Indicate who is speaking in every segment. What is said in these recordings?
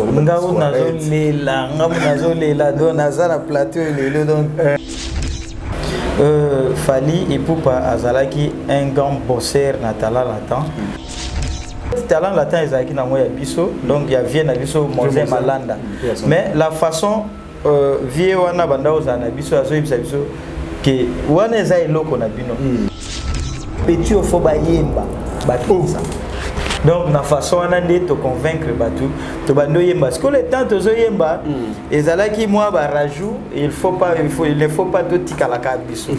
Speaker 1: Nga nazolela, nga nazolela, donc naza na plateau lelo. Donc Fally Ipupa azalaki un grand bosseur na Talent Latent. Talent Latent ezalaki nango ya biso, donc ya vie na biso Moze Malanda. Mais la façon vie wana banda ozala na biso, azoyebisa biso ke wana eza eloko na bino. Petit oyo, faut bayemba bakisa. Donc na façon wana nde toconvaincre bato, tobandi oyemba. Sikoyo le temps tozoyemba, ezalaki mwa barajout. Il faut pas, il faut, il ne faut pas totikalaka biso.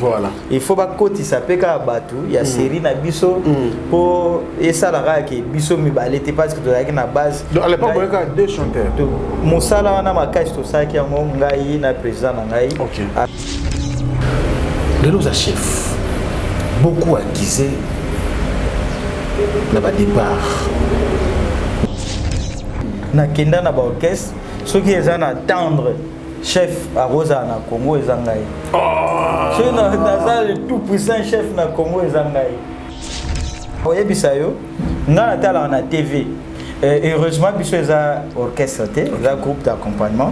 Speaker 1: Il faut bakotisa mpe kaka bato ya série na biso, mpo esalaka ke biso mibale te, parce que tozalaki na base.
Speaker 2: Donc à l'époque, boyeka deux chanteurs.
Speaker 1: Mosala wana makasi, tosalaki yango ngai na président na ngai.
Speaker 2: Ok. Lelo oza chef, beaucoup accusé na badépart.
Speaker 1: Nakenda na baorchestre, soki eza na tendre chef akozala na Congo, eza ngai. Soki naza le tout puissant chef na Congo, eza ngai. Oyebisa yo, ngai natalaka na TV. Heureusement biso eza orchestre te, eza groupe d'accompagnement.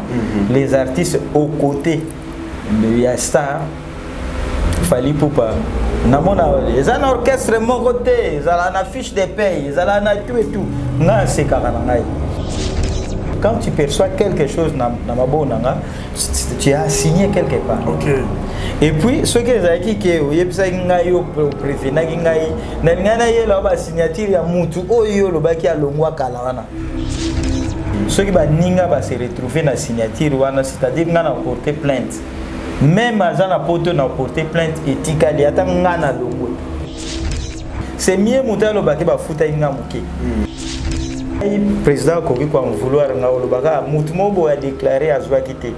Speaker 1: Les artistes aux côtés ya star Fally Ipupa, namona eza na orchestre moko te, ezala na fiche de paye, ezala na tout et tout. Ngai asekaka na ngai. Quand tu perçois quelque chose na maboko na nga, tu as signé quelque part. Et puis soki ezalaki ke oyebisaki ngai, yo prévenaki ngai, nalingai nayela yo basignature ya mutu oyo olobaki alongwa kala wana. Soki baninga base retrouve na signature wana, c'est-à-dire ngai na porter plainte, même aza na poto, na porter plainte, etikali ata ngai na longwe. C'est mieux moto alobaki bafutaki nga moke. Président akoki koen vouloir nga, olobaka motu moko boye adéclaré azwaki te.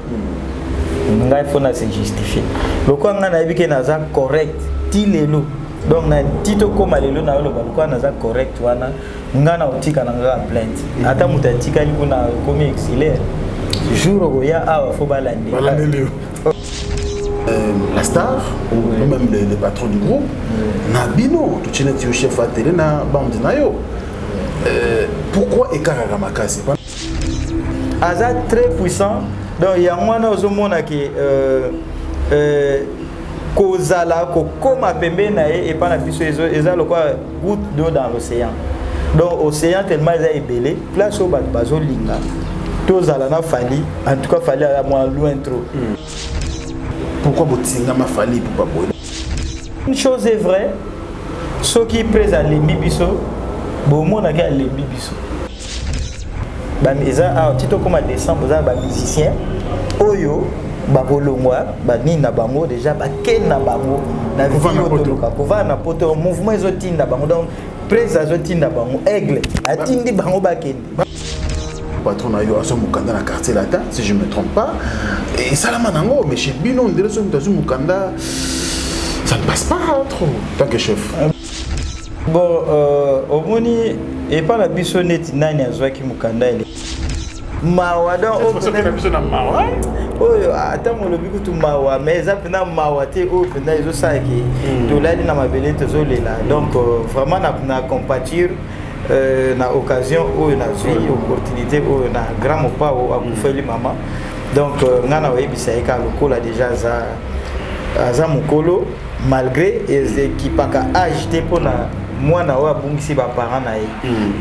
Speaker 1: Ngai faut na se justifie lokola ngai nayebi ke naza correct ti lelo. Donc na ti tokóma lelo, naoloba lokola naza correct wana, ngai na otika na nga plainte. Ata moto atikali kuna, akomi exilaire, jour okoya awa, faut balandela.
Speaker 2: Balandeli yo. La star ou même le patron du groupe na bino, totie neti yo chef atele na bande na yo, pourquoi ekakaka makasi?
Speaker 1: Aza très puissant. Donc yango wana ozomona ke kozala kokóma pembeni na ye epai na biso eza lokola goutte d'eau dans l'océan. Donc océan tellement eza ebele, place oyo bato bazolinga tozala na Fally, en tout cas Fally aza mwa loin trop.
Speaker 2: Pourquoi botingama Fally Ipupa boye?
Speaker 1: Une chose est vraie, soki prese alembi biso, bomonaki alembi biso. Eza awa ti tokóma décembre, eza na bamusicien oyo bakolongwa, banini na bango déjà, bakende na bango na vie
Speaker 2: Kovanda
Speaker 1: oyo
Speaker 2: poto.
Speaker 1: Toluka kovanda na poto, mouvement ezotinda bango. Donc prese azotinda bango, aigle atindi bango bakende.
Speaker 2: Patron na yo azwa mokanda na Quartier Latin, si je me trompe pas, esalama nango. Mais chez bino, ndele soki moto azwi mokanda, ça ne passe pas trop tant que chef.
Speaker 1: Bon, omoni epa na biso neti nani azwaki mokanda ele mawa. Donc oyo
Speaker 2: biso na mawa.
Speaker 1: Oyo ata molobi kutu mawa, mais eza mpenza mawa te. Oyo mpenza ezosalaki tolali na mabele, tozolela. Donc vraiment na compatir na occasion oyo nazwi opportunité oyo na grand mopao akufeli mama. Donc ngai na oyebisa ye kaka lokola déjà aza mokolo, malgré ekipaka age te mpona mwana oyo abungisi baparent na ye.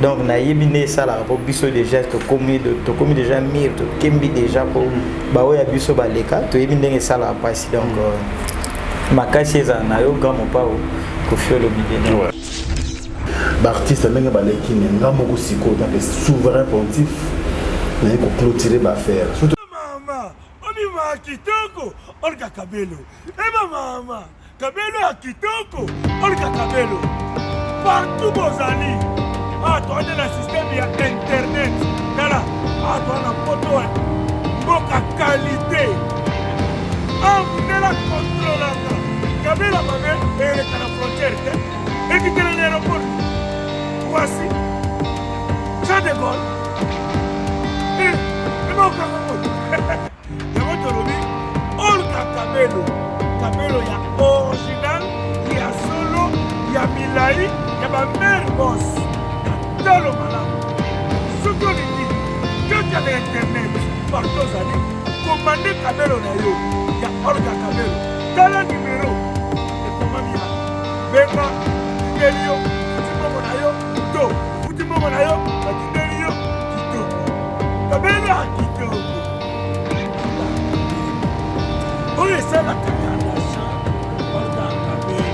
Speaker 1: Donc nayebi nde esalaka mpo biso déjà tokomi déjà mûr, tokembi déjà mpo baoyo ya biso baleka, toyebi ndenge esalaka mpasi. Donc makasi ezala na yo, grand mopao Koffi Olomide.
Speaker 2: Ouais. Baartiste ndenge baleki ne nga moko sikoyo, tant que souverain pontife, naye koclôturer baaffaire.
Speaker 3: Mama obima kitoko, Olga Kabelo. Eba mama Kabelo ya kitoko, Olga Kabelo partout bozali. Awa toande na système ya internet. Tala awa, toa na poto, mboka qualité. Awa mundele akontrolaka kabela mabe eleka na frontière te, ekitela na aéroport Roissy Charles de Gaulle, ebokanga ngo. Yango tolobi Olga Kabelo, kabelo ya original, ya solo, ya milai, ya bamare bos na talo malamu. Soki olingi Kaka na internet partout ozali, komande kabelo na yo ya Olga Kabelo. Tala numero ekomami ya benga, batindeli yo futi mbongo na yo to futi mbongo na yo batindeli yo kitoko. Kabelo ya kitoko oyo esalaka Kardashian, Olga Kabelo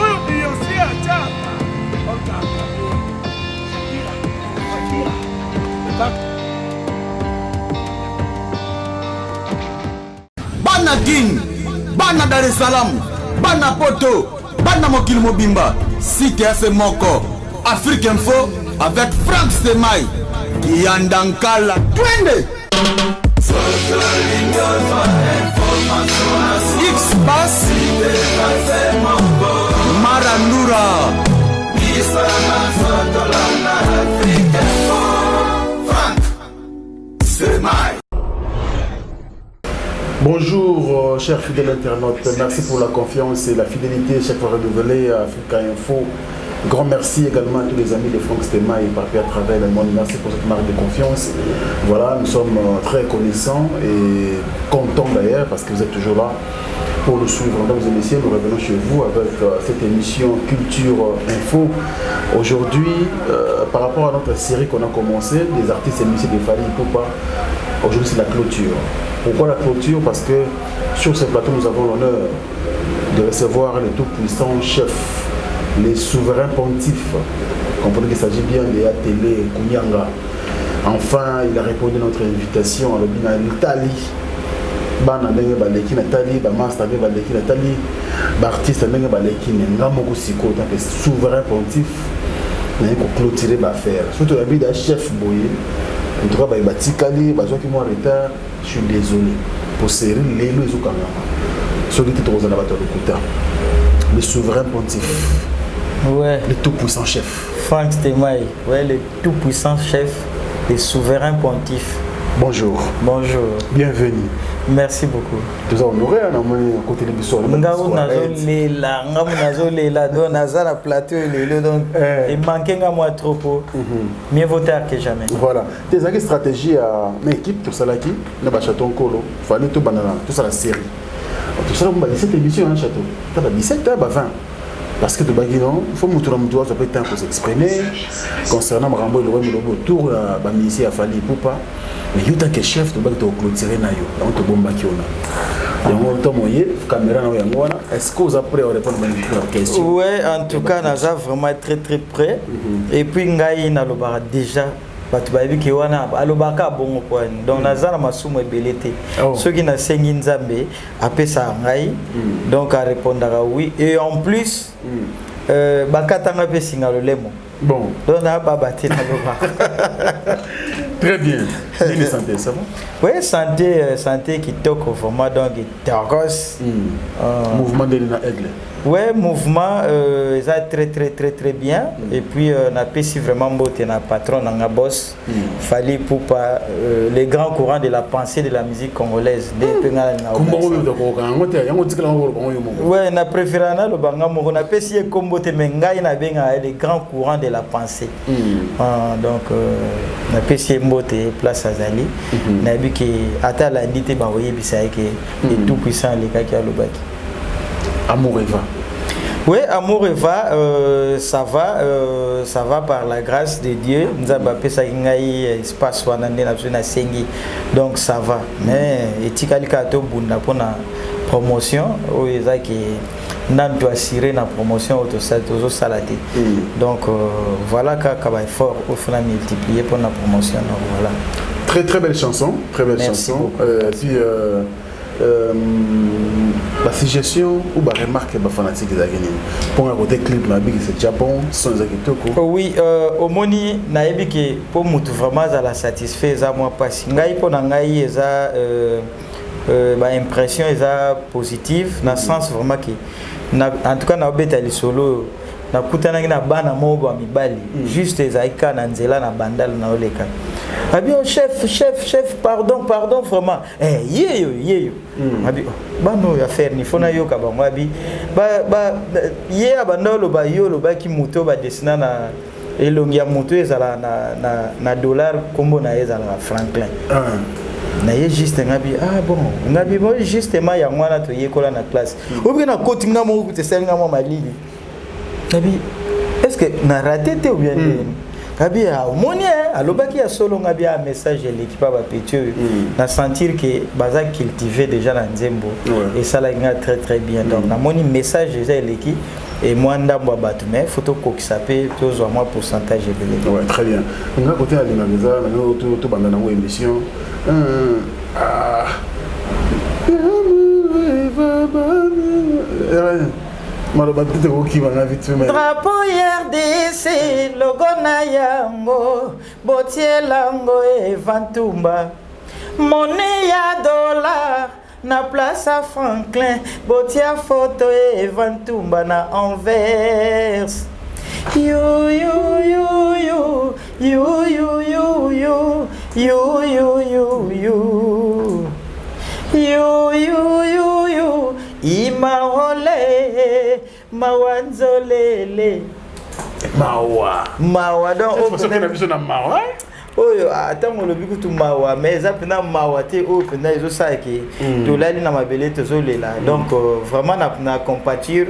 Speaker 3: oyo Beyonce atiaka, Olga Kabelo, Shakira, Shakira.
Speaker 4: Bana Kin, bana Dar es Salaam, bana Poto, bana mokili mobimba, site ya se moko, Afrique Info avec Franck Semay, Kiyanda Nkala, twende! X Bass, Marandura.
Speaker 2: Bonjour, chers fidèles internautes. Merci pour la confiance et la fidélité chaque fois renouvelée à Africa Info. Grand merci également à tous les amis de Franck Stema et partout à travers le monde. Merci pour cette marque de confiance. Voilà, nous sommes très reconnaissants et contents d'ailleurs parce que vous êtes toujours là pour nous suivre. Mesdames et messieurs, nous revenons chez vous avec cette émission Culture Info. Aujourd'hui, par rapport à notre série qu'on a commencé, des artistes et musiciens de Fally Ipupa, aujourd'hui c'est la clôture. Pourquoi la clôture? Parce que sur ce plateau, nous avons l'honneur de recevoir le tout-puissant chef, les souverains pontifes. Comprenez qu'il s'agit bien de Atélé Kunianga. Enfin, il a répondu à notre invitation à l'Obina l'Italie. Bana ndenge baleki natali, bamaster ndenge baleki natali, baartiste ndenge baleki, me nga moko sikoyo tant que souverain pontife naye koclôturer baaffaire. Surtout toyebi da chef boye, en tout cas baye batikali bazwaki mwa retard, je suis désolé po série lelo ezokangama soki te tokozala bato ya lokuta. Le souverain pontife,
Speaker 1: Ouais.
Speaker 2: le tout puissant chef.
Speaker 1: Franck Stemay, ouais, le tout puissant chef, le souverain pontife.
Speaker 2: Bonjour.
Speaker 1: Bonjour.
Speaker 2: Bienvenue.
Speaker 1: Merci beaucoup.
Speaker 2: Toza honoré namoni akoteli biso.
Speaker 1: Ngai nazolela, ngai nazolela, donc naza na plateau lelo, donc emanke nga mwa trop po mieux vaut tard que jamais.
Speaker 2: Voilà, te ezalaki stratégie ya na équipe tosalaki na bachateau nkolo fallait tobanda na tosala série, tosala ba 17 émission ya château, ta ba 17, ba 20, parce que tobaki non, faut moto na moto azwa mpe temps kosexprimer concernant makambo eloba milobi autour ya bamusicien ya Fally Ipupa. Mais yo tant que chef, tobaki toclôturer na yo yango, tobombaki yo na yango ntomo ye caméra na yo yango wana. Est ce que oza prêt à répondre ba question?
Speaker 1: Ouais, en tout cas naza vraiment très très prêt. Et puis ngai nalobaka déjà, bato bayebi ke wana alobaka bongo kwani, donc naza na masumu ebele te. Soki nasengi Nzambe apesaka ngai, donc arépondaka oui. Et en plus bakatanga mpe singa lolemo.
Speaker 2: Bon.
Speaker 1: Donc nababa te, nalobaka.
Speaker 2: Très bien. Nini, santé, ça va?
Speaker 1: Oui, santé, santé kitoko vraiment, donc tokos.
Speaker 2: Mouvement ndeni na Aigle?
Speaker 1: Ouais, mouvement eza très très très très bien. Et puis napesi vraiment mbote na patron nanga boss Fally Ipupa, les grands courants de la pensée de la musique congolaise nde mpe nga na
Speaker 2: Kombo oyo tokoka yango te, yango tikala yango koloba yango yo moko.
Speaker 1: Ouais, na préféré naloba nga moko, napesi ye kombo te, mais ngai nabengaka ye les grands courants de la pensée. Ah, donc napesi ye mbote place azali, nayebi ke ata alandi te, bakoyebisa ye ke le tout puissant alekaki alobaki.
Speaker 2: Amour Eva?
Speaker 1: Oui, Amour Eva, ça va, ça va par la grâce de Dieu. Nzambe apesaki ngai espace wana nde na biso nasengi. Donc ça va. Mais etikali kaka tobunda mpona promotion oyo ezaki nanu toassuré na promotion oyo tozosala te. Donc voilà, kaka ba effort oyo fona multiplier mpona promotion. Donc voilà.
Speaker 2: Très très belle chanson, très belle
Speaker 1: Merci
Speaker 2: chanson.
Speaker 1: beaucoup.
Speaker 2: Puis ba suggestion ou ba remarque ba fanatique ezalaki nini mponga côté clip na biki? C'est déjà bon, son eza kitoko.
Speaker 1: Oh oui, omoni nayebi ke mpo motu vraiment azala satisfait eza mwa mpasi. Ngai mpo na ngai eza baimpression eza positive na sens vraiment ke en tout cas naobeta lisolo oyo nakutanaki na bana moko ba mibali, juste ezalaki kaka na nzela na Bandala, naoleka abi: "Oh, chef, chef, chef, pardon, pardon vraiment." Eh, yeyo yeyo abi: "Oh, bana oyo affaire ni fo nayoka bango." Abi ye abanda oloba, yo olobaki moto oyo badesina na Elongi ya moto ezalaka na dollar, nkombo na ye ezalaka Franklin. Na ye juste ngabi: "Ah bon." Ngabi: "Bon, justement, yango wana toyekola na classe." Oyebi, nakoti nga moko kuta, esali nga mwa malili. Ngabi: "Est ce que na raté te ou bien ndeni?" Ngabi: "Ah, omoni alobaki ya solo." Ngabi: "A message eleki pa bapetits oyo." Na sentir ke baza cultivé déjà na nzembo. Esalaki nga très très bien. Donc namoni message eza eleki e mwa ndambo ya bato, mais faut tokokisa mpe tozwa mwa pourcentage ebele.
Speaker 2: Ouais, très bien. Nga côté alingaka eza nango tobanda nango émission. Ah. Maloba peut-être okokima nga vite fait, mais
Speaker 1: Drapeau RDC, logo na yango botielango Eva Ntumba, monnaie ya dollar na place ya Franklin botia photo Eva Ntumba na anvers. Yo yo yo yo yo yo yo yo yo yo yo yo yo yo yo yo imahole mawanzolele.
Speaker 2: Mawa.
Speaker 1: Mawa donc.
Speaker 2: Cette fois-ci, okende biso na mawa.
Speaker 1: Oyo ntango olobi kutu mawa, mais eza mpenza mawa te. Oyo mpenza ezosala ke tolali na mabele, tozolela. Donc vraiment na compatir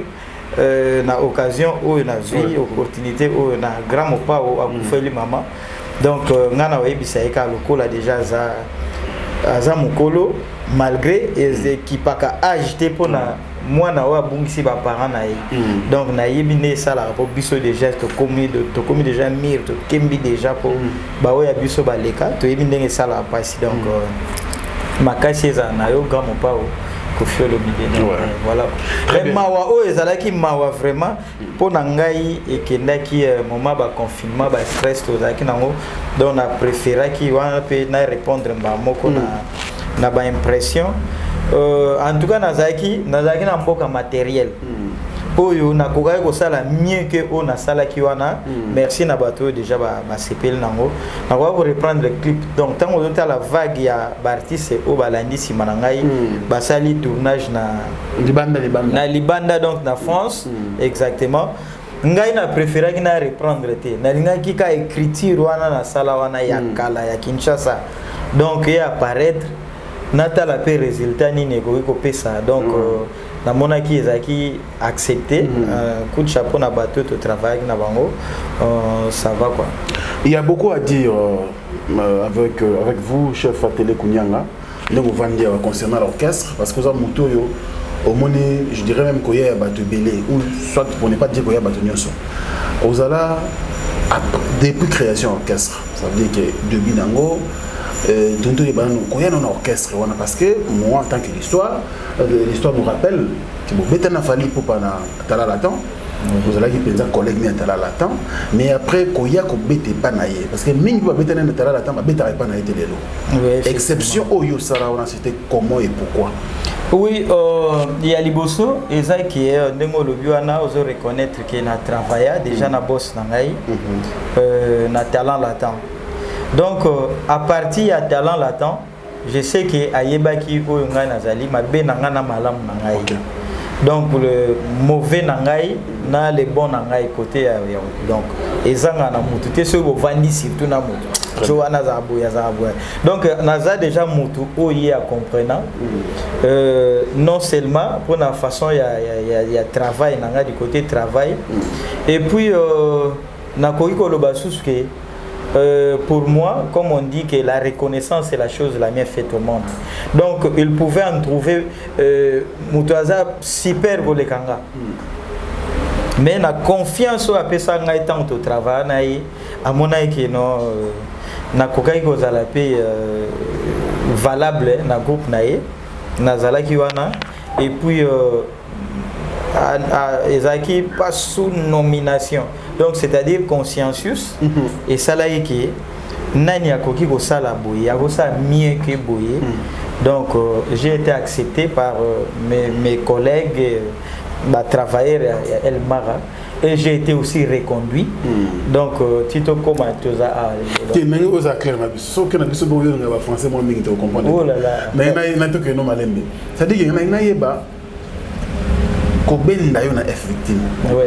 Speaker 1: na occasion oyo nazwi opportunité oyo na grand mopao akufeli mama. Donc ngai na oyebisa ye kaka lokola déjà aza mokolo, malgré ekipaka age te mpona mwana oyo abungisi baparent na ye. Donc nayebi nde esalaka mpo biso déjà tokomi déjà mûr, tokembi déjà mpo baoyo ya biso baleka, toyebi ndenge esalaka mpasi. Donc makasi ezala na yo, grand mopao Kofi Olomide. Donc voilà.
Speaker 2: Très
Speaker 1: Mais
Speaker 2: bien.
Speaker 1: Mawa oyo ezalaki mawa vraiment mpo na ngai ekendaki moment baconfinement, bastress tozalaki nango. Donc na préféraki wana mpe na répondre mbala moko na baimpression. En tout cas nazalaki na mboka matériel oyo nakokaki kosala mieux ke oyo nasalaki wana. Merci na bato oyo déjà basepeli nango. Nakoka koreprendre clip. Donc ntango ozotala vague ya baartiste oyo balandi nsima na ngai, basali tournage na
Speaker 2: Libanda, libanda.
Speaker 1: Na libanda, donc na France exactement. Ngai na préféraki na reprendre te, nalingaki ka écriture wana nasala wana ya kala ya Kinshasa. Donc ye apparaître, natala mpe résultat nini ekoki kopesa. Donc namonaki ezalaki accepté. Coup de chapeau na bato oyo totravaillaki na bango. Ça va quoi.
Speaker 2: Il y a beaucoup à dire avec vous, chef Atele Kunyanga, ndenge ovandi awa concernant l'orchestre, parce que oza moto oyo omoni, je dirais même koya ya bato ebele, ou soit pour ne pas dire koya bato nyonso. Ozala depuis création orchestre, ça veut dire que début nango tonto oyeba nano koya nano orchestre wana, parce que moi, en tant que l'histoire nous rappelle que bobeta na Fally Ipupa na Talent Latent, ozalaki mpenza collègue ni ya Talent Latent, mais après koya kobeta epa na ye, parce que mingi babeta nani na Talent Latent babetaka epa na ye te lelo. Exception oyo osala wana, c'était comment et pourquoi?
Speaker 1: Oui, ya liboso ezaki ndenge olobi wana, ozo reconnaître ke na travailla déjà na boss na ngai na Talent Latent. Donc à partir ya Talent Latent, je sais ke ayebaki oyo ngai nazali, mabe na ngai na malamu na ngai. Donc le mauvais na ngai na le bon na ngai côté ya donc ezanga na mutu te. Soki bovandi surtout na mutu so wana azala boye, azala boye. Donc naza déjà mutu oyo ye acomprenant non seulement mpona façon ya travail na ngai, du côté travail. Et puis nakoki koloba susu ke pour moi, comme on dit que la reconnaissance est la chose la mieux faite au monde. Donc, il pouvait en trouver mutu aza super koleka nga. Mais na confiance oyo apesa ngai ntango totravaille na ye, amonaki ke no nakokaki kozala mpe valable na groupe na ye. Nazalaki wana et puis ezalaki pas sous nomination, donc c'est-à-dire consensus esalaki ke nani akoki kosala boye, akosala mieux ke boye. Donc j'ai été accepté par mes collègues batravailleurs ya El Mara et j'ai été aussi reconduit. Donc ti tokóma toza awa.
Speaker 2: Te, ndenge oza clair na biso, soki na biso bongo yolinga bafrançais mwa mingi, tocomprendre.
Speaker 1: Oh là là.
Speaker 2: Mais na tokende malembe, c'est-à-dire que nayeba Kobenda yo na F Victime,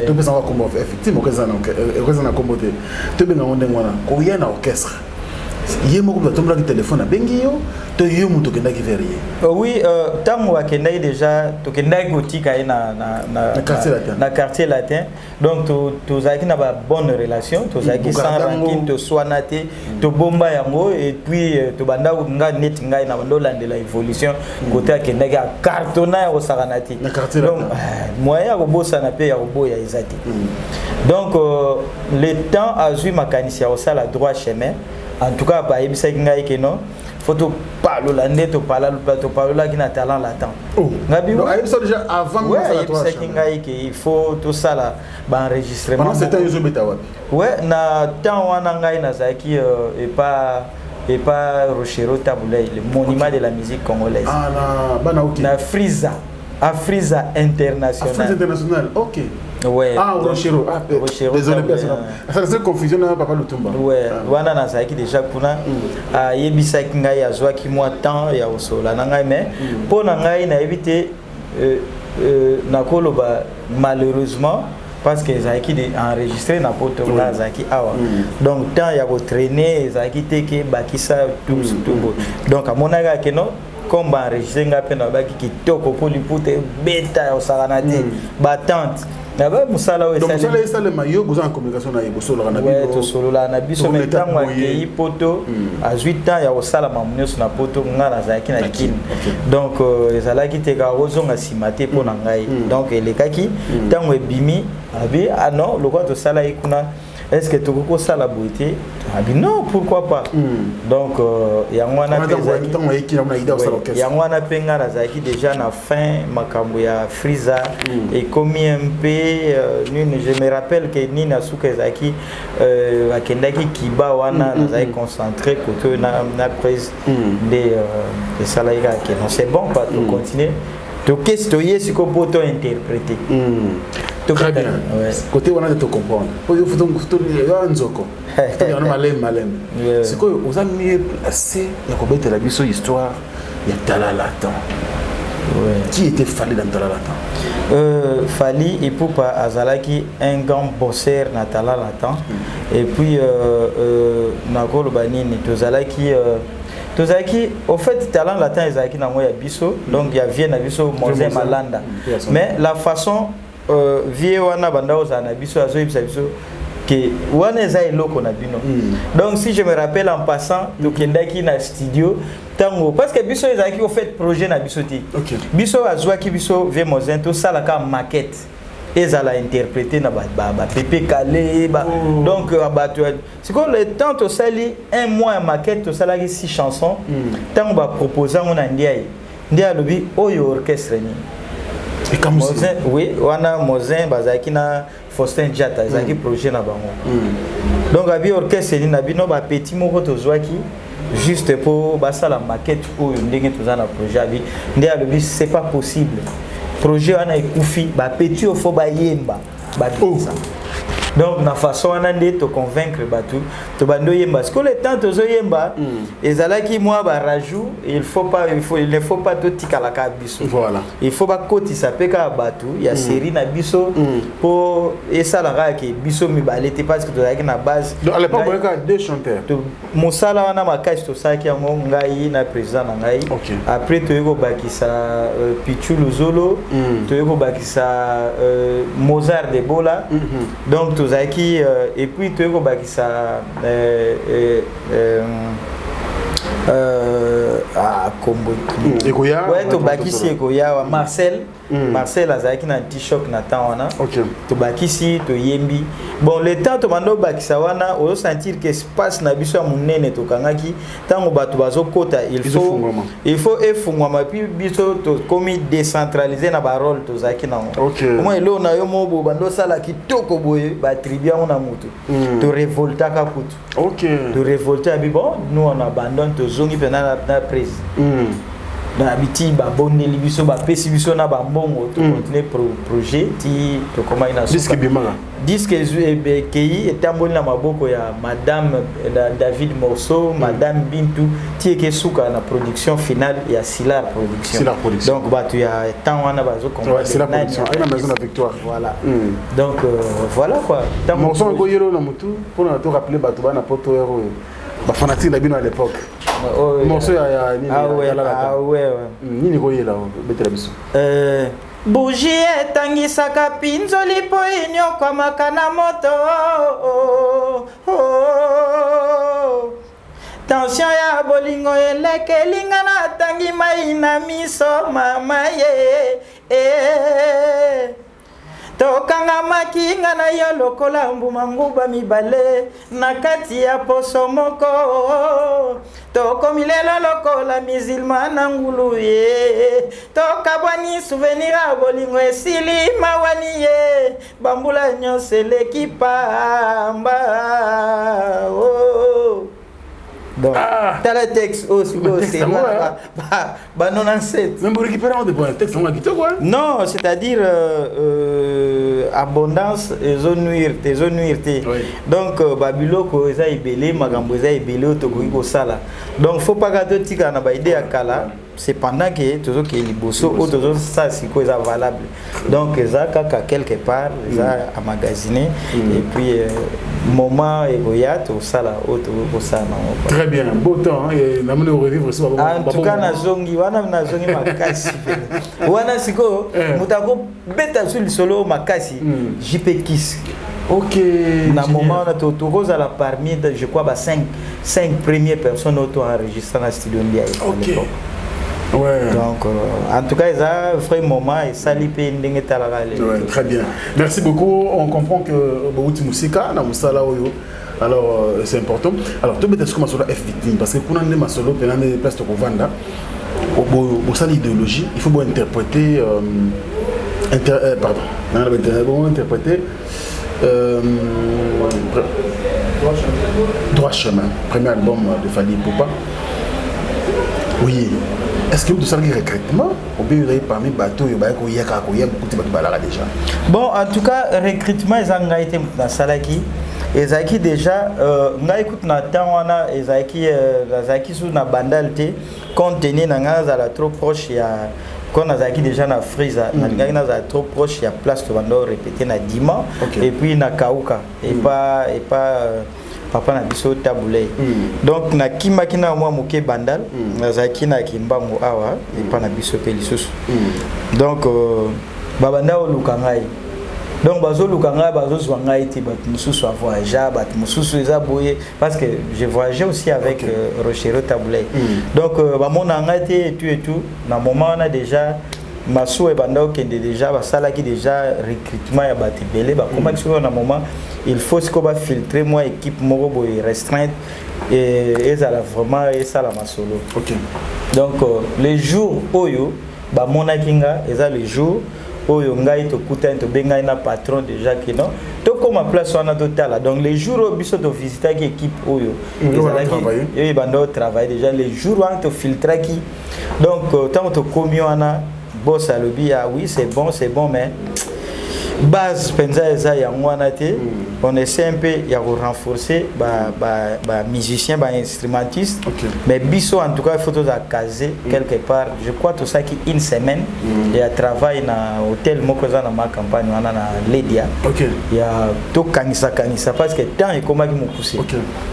Speaker 2: topesa ngo kombo F Victime, okozala na kombo te, tobenga ngo ndenge wana. Koya na orchestre, ye moko moto atombolaki telefone abengi yo, to yo moto okendaki vers ye?
Speaker 1: Oui, ntango akendaki déjà, tokendaki kotika ye na
Speaker 2: Na Quartier Latin.
Speaker 1: Na Quartier Latin. Donc tozalaki na babonne relation, tozalaki sans
Speaker 2: Bogarde yango.
Speaker 1: rancune, toswana te, tobomba yango. Et puis tobanda, nga neti ngai na banda olandela évolution kote akendaki, acartonna ya kosakana te.
Speaker 2: Na Quartier
Speaker 1: Donc
Speaker 2: Latin.
Speaker 1: Moyen ya kobosana mpe ya koboya eza te. Donc le temps azwi makanisi ya kosala Droit Chemin, en tout cas bayebisaki ngai ke non, faut topalola nde topalolaki na Talent Latent.
Speaker 2: Oh.
Speaker 1: Ngabi
Speaker 2: Donc ayebisa déjà avant
Speaker 1: ouais,
Speaker 2: mosala Droit
Speaker 1: ayebisaki
Speaker 2: Chemin.
Speaker 1: Ngai ke il faut tosala baenregistrement.
Speaker 2: Pendant ce temps, ezobeta wapi?
Speaker 1: Ouais, na temps wana ngai nazalaki epa Rochero Tabu Ley, le monument de la musique congolaise.
Speaker 2: Ah, na bana, ok.
Speaker 1: Na Afrisa, Afrisa International.
Speaker 2: Afrique International, ok.
Speaker 1: Ouais.
Speaker 2: Ah,
Speaker 1: Donc,
Speaker 2: Rochero. Ah,
Speaker 1: Rochero
Speaker 2: désolé.
Speaker 1: Tabu Ley,
Speaker 2: Personne, ça c'est confusion na papa Lutumba.
Speaker 1: Ouais.
Speaker 2: Ah.
Speaker 1: Wana nazalaki déjà kuna. Ayebisaki ngai, azwaki mwa temps ya kosolola na ngai, mais mpo na ngai nayebi te, nakoloba malheureusement, parce que ezalaki enregistré na poto, nga azalaki awa. Donc temps ya kotraîner ezalaki te ke bakisa tout boye. Donc amonaki ake non, comme baenregistre nga mpe nalobaki kitoko mpo liputa ebeta ya kosakana te, batante na ba mosala oyo.
Speaker 2: Donc mosala esalema, yo boza na communication na ye, bosololaka na
Speaker 1: Ouais,
Speaker 2: bino?
Speaker 1: Tosololaka na biso, mais
Speaker 2: Tokometa
Speaker 1: ntango
Speaker 2: boye.
Speaker 1: akei poto, azwi temps ya kosala mamu nyonso na poto, nga nazalaki na Kini. Donc ezalaki te kaka kozonga nsima te mpo na ngai. Donc elekaki ntango ebimi, abi ah non, lokola tosala ye kuna, est ce que tokoki kosala boye te? Abi non, pourquoi pas. Donc yango wana mpe ezalaki
Speaker 2: Ntango ayeki na idée kosala orchestre.
Speaker 1: Yango wana mpe nga nazalaki déjà na fin makambo ya Frisa. Ekomi un peu nini, je me rappelle ke nini asuka ezalaki, akendaki Kiba wana, nazalaki concentré kote oyo na prise nde esalaki kaka ke non, c'est bon quoi, tocontinue, tokesi, toye sikoyo mpo to interpréter.
Speaker 2: Très bien.
Speaker 1: Ouais.
Speaker 2: Côté wana te tocomprendre po yo yo nzoko wana maleme maleme. Sikoyo oza mieux placé ya kobetela biso histoire ya Talent Latent. Qui était Fally dans Talent Latent?
Speaker 1: Fally Ipupa azalaki un grand bosseur na Talent Latent. Et puis nakoloba nini, tozalaki au fait, Talent Latent ezalaki nango ya biso, donc ya vieux na biso Moze
Speaker 2: Moze.
Speaker 1: Malanda.
Speaker 2: Yes.
Speaker 1: Mais la façon vieux wana banda ozala na biso, azoyebisa biso ke wana eza eloko na bino. Donc si je me rappelle, en passant, tokendaki na studio ntango, parce que biso ezalaki au fait projet na biso te. Biso azwaki biso vieux Mosin, tosalaka maquette, ezala interprété na bapepe kale ba, donc bato sikoyo le temps tosali un mois ya maquette, tosalaki six chansons. Ntango bapropose yango na Ndiaye, Ndiaye alobi oyo orchestre nini?
Speaker 2: Ekamusi.
Speaker 1: Mosin, oui, wana Mosin bazalaki na Faustin Diata, ezalaki projet na bango. Donc abi orchestre nini na bino, bapeti moko tozwaki juste mpo basala maquette oyo ndenge toza na projet. Abi nde alobi c'est pas possible, projet wana ekufi, bapeti oyo fo bayemba babimisa. Donc na façon wana nde toconvaincre bato, tobandi oyemba. Sikoyo le temps tozoyemba, ezalaki mwa barajout, il faut pas, il faut, il ne faut pas totikalaka biso. Il faut bakotisa mpe kaka bato ya série na biso mpo esalaka ke biso mibale te, parce que tozalaki na base.
Speaker 2: Donc à l'époque, il y avait deux chanteurs.
Speaker 1: Mosala wana makasi tosalaki yango ngai na président na ngai. Après toyei kobakisa Pichu Luzolo, toyei kobakisa Mozart de Bola. Donc tozalaki et puis toyei kobakisa ah, kombo.
Speaker 2: Ekoya.
Speaker 1: Ouais, tobakisi ekoya wa Marcel. Marcel azalaki na anti-choc na temps wana. Tobakisi, toyembi. Bon, le temps tobanda obakisa wana, ozosentir ke espace na biso ya monene tokangaki, ntango bato bazokota, il faut
Speaker 2: Ezofungwama.
Speaker 1: Il faut efungwama. Puis biso tokomi décentralisé na barole tozalaki nango. Omoi eloko na yo moko boye, banda osala kitoko boye, baattribue yango na motu. Torevoltaka kutu. Torevolte, abi bon, nous on abandonne, tozongi mpena na prise. Na biti babondeli biso, bapesi biso na bambongo, tocontinue projet ti tokomaki na
Speaker 2: Disque ebimaka?
Speaker 1: Disque ekei, etamboli na maboko ya madame David Morceau, madame Bintu, ti eke suka na production finale ya Silar Production.
Speaker 2: Silar Production.
Speaker 1: Donc bato ya temps wana bazo
Speaker 2: Ouais, Silar Production aye na Maison la Victoire.
Speaker 1: Voilà. Donc voilà quoi. Ntango-
Speaker 2: Morceau ekoyelo na motu mpona to rappeler bato bana poto oyo oyo bafanatique na bino à l'époque.
Speaker 1: Oyo-
Speaker 2: Morceau ya nini?
Speaker 1: Ah ouais,
Speaker 2: ya lalaka.
Speaker 1: ah ouais.
Speaker 2: Nini koyela betela biso?
Speaker 1: Bougie etangisaka pinzoli mpo enyokwamaka na moto. Oh. Tension ya bolingo elekelinga, natangi mai na miso, mama ye eh. Tokangamaki nga na yo lokola mbuma nguba mibale na kati ya poso moko. Tokomi lelo lokola mizilma na ngulu ye. Tokabwani, souvenir ya bolingo esili, mawani ye. Bambula nyonso eleki pamba, oh. Donc tala texte oyo sikoyo.
Speaker 2: Texte yango,
Speaker 1: Ba 97.
Speaker 2: Mais borécupérer yango de bon texte yango ya kitoko, hein?
Speaker 1: Non, c'est-à-dire abondance ezonuire te, ezonuire te. Donc babiloko eza ebele, makambo eza ebele oyo tokoki kosala. Donc faut pas kaka totikala na baidée ya kala. Cependant ke tozokende liboso, oyo tozosala sikoyo eza valable. Donc eza kaka quelque part, eza emmagasiné et puis moment ekoya, tosala oyo tokoki kosala nango quoi.
Speaker 2: Très bien, beau temps, hein, et namoni revivre aussi.
Speaker 1: En tout cas nazongi wana, nazongi makasi pene wana sikoyo. Moto akobeta so lisolo oyo makasi, JP Kis. Na moment wana tokozala parmi, je crois, ba 5 premières personnes oyo toenregistre na studio Ndiaye à l'époque. Donc en tout cas eza vrai moment, esali mpe ndenge etalaka lelo.
Speaker 2: Ouais, très bien. Merci beaucoup. On comprend que bouti musika na musala oyo. Alors c'est important. Alors to beta siko masolo F Victime, parce que kuna nde masolo pena nde place to kovanda. Bosala idéologie, il faut bo interpréter pardon. Non, bon interpréter Droit chemin, premier album de Fally Ipupa. Oui. Est-ce que vous avez recrutement ou bien vous avez parmi bateau oyo koyaka koya beaucoup bato balaka déjà?
Speaker 1: Bon, en tout cas recrutement eza ngai te moto nasalaki. Ezalaki déjà ngai kutu na temps wana ezalaki nazalaki su na Bandal te. Compte tenu na ngai nazala trop proche ya, quand nazalaki déjà na Frisa, nalingaki nazala trop proche ya place tobanda répéter na Dima et puis na Kauka epa papa na biso Tabulei. Donc nakimaki na mwa moke Bandal, nazalaki na Kimbangu awa epa na biso mpe lisusu. Donc babanda koluka ngai, donc bazoluka ngai, bazozwa ngai te. Bato mosusu avoyagea, bato mosusu eza boye, parce que je voyageais aussi avec Rochero Tabulei. Donc bamona ngai te et tout et tout. Na moment wana déjà masuwa ebanda okende, déjà basalaki déjà recrutement ya bato ebele. Bakomaki sikoyo na moment il faut sikoyo bafiltre mwa équipe moko boye restreinte ezala vraiment esala masolo. Donc le jour oyo bamonaki nga, eza le jour oyo ngai tokutani, tobengai na patron déjà ke non, tokóma place wana totala. Donc le jour oyo biso tovisitaki équipe oyo ezalaki oyo ebanda otravaille déjà, le jour wana tofiltraki. Donc ntango tokómi wana, boss alobi: "Ah oui, c'est bon, c'est bon, mais base mpenza eza yango wana te. On essaie un peu ya korenforcer bamusicien, ba bainstrumentiste, mais biso en tout cas il faut tozala casé quelque part." Je crois tosalaki une semaine ya travail na hôtel moko eza na Ma Campagne wana na Ledia, ya tokanisa-kanisa, parce que temps ekomaki mokuse.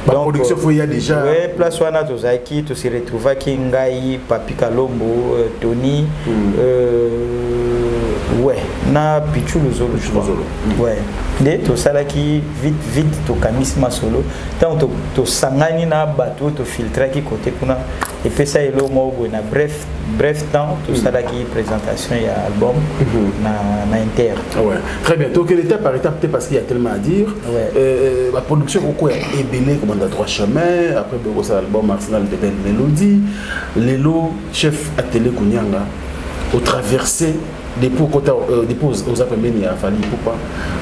Speaker 2: Baproduction faut ya déjà.
Speaker 1: Ouais, place wana tozalaki, tose retrouvaki ngai, Papi Kalombo, Tony, ouais, na Pichu Luzolo, je crois. Ouais, nde tosalaki vite vite, tokanisi masolo. Ntango tosangani na bato oyo tofiltraki kote kuna, epesa eloko moko boye. Na bref bref temps tosalaki présentation ya album na Inter.
Speaker 2: Ouais. Très bien. Donc étape par étape, peut-être parce qu'il y a tellement à dire. La production koko ya ebele, komanda Droit chemin, après bokosala album Arsenal de belles mélodies. Lelo chef Atele Kunyanga au traversé depuis okota, depuis oza pembeni ya Fally Ipupa,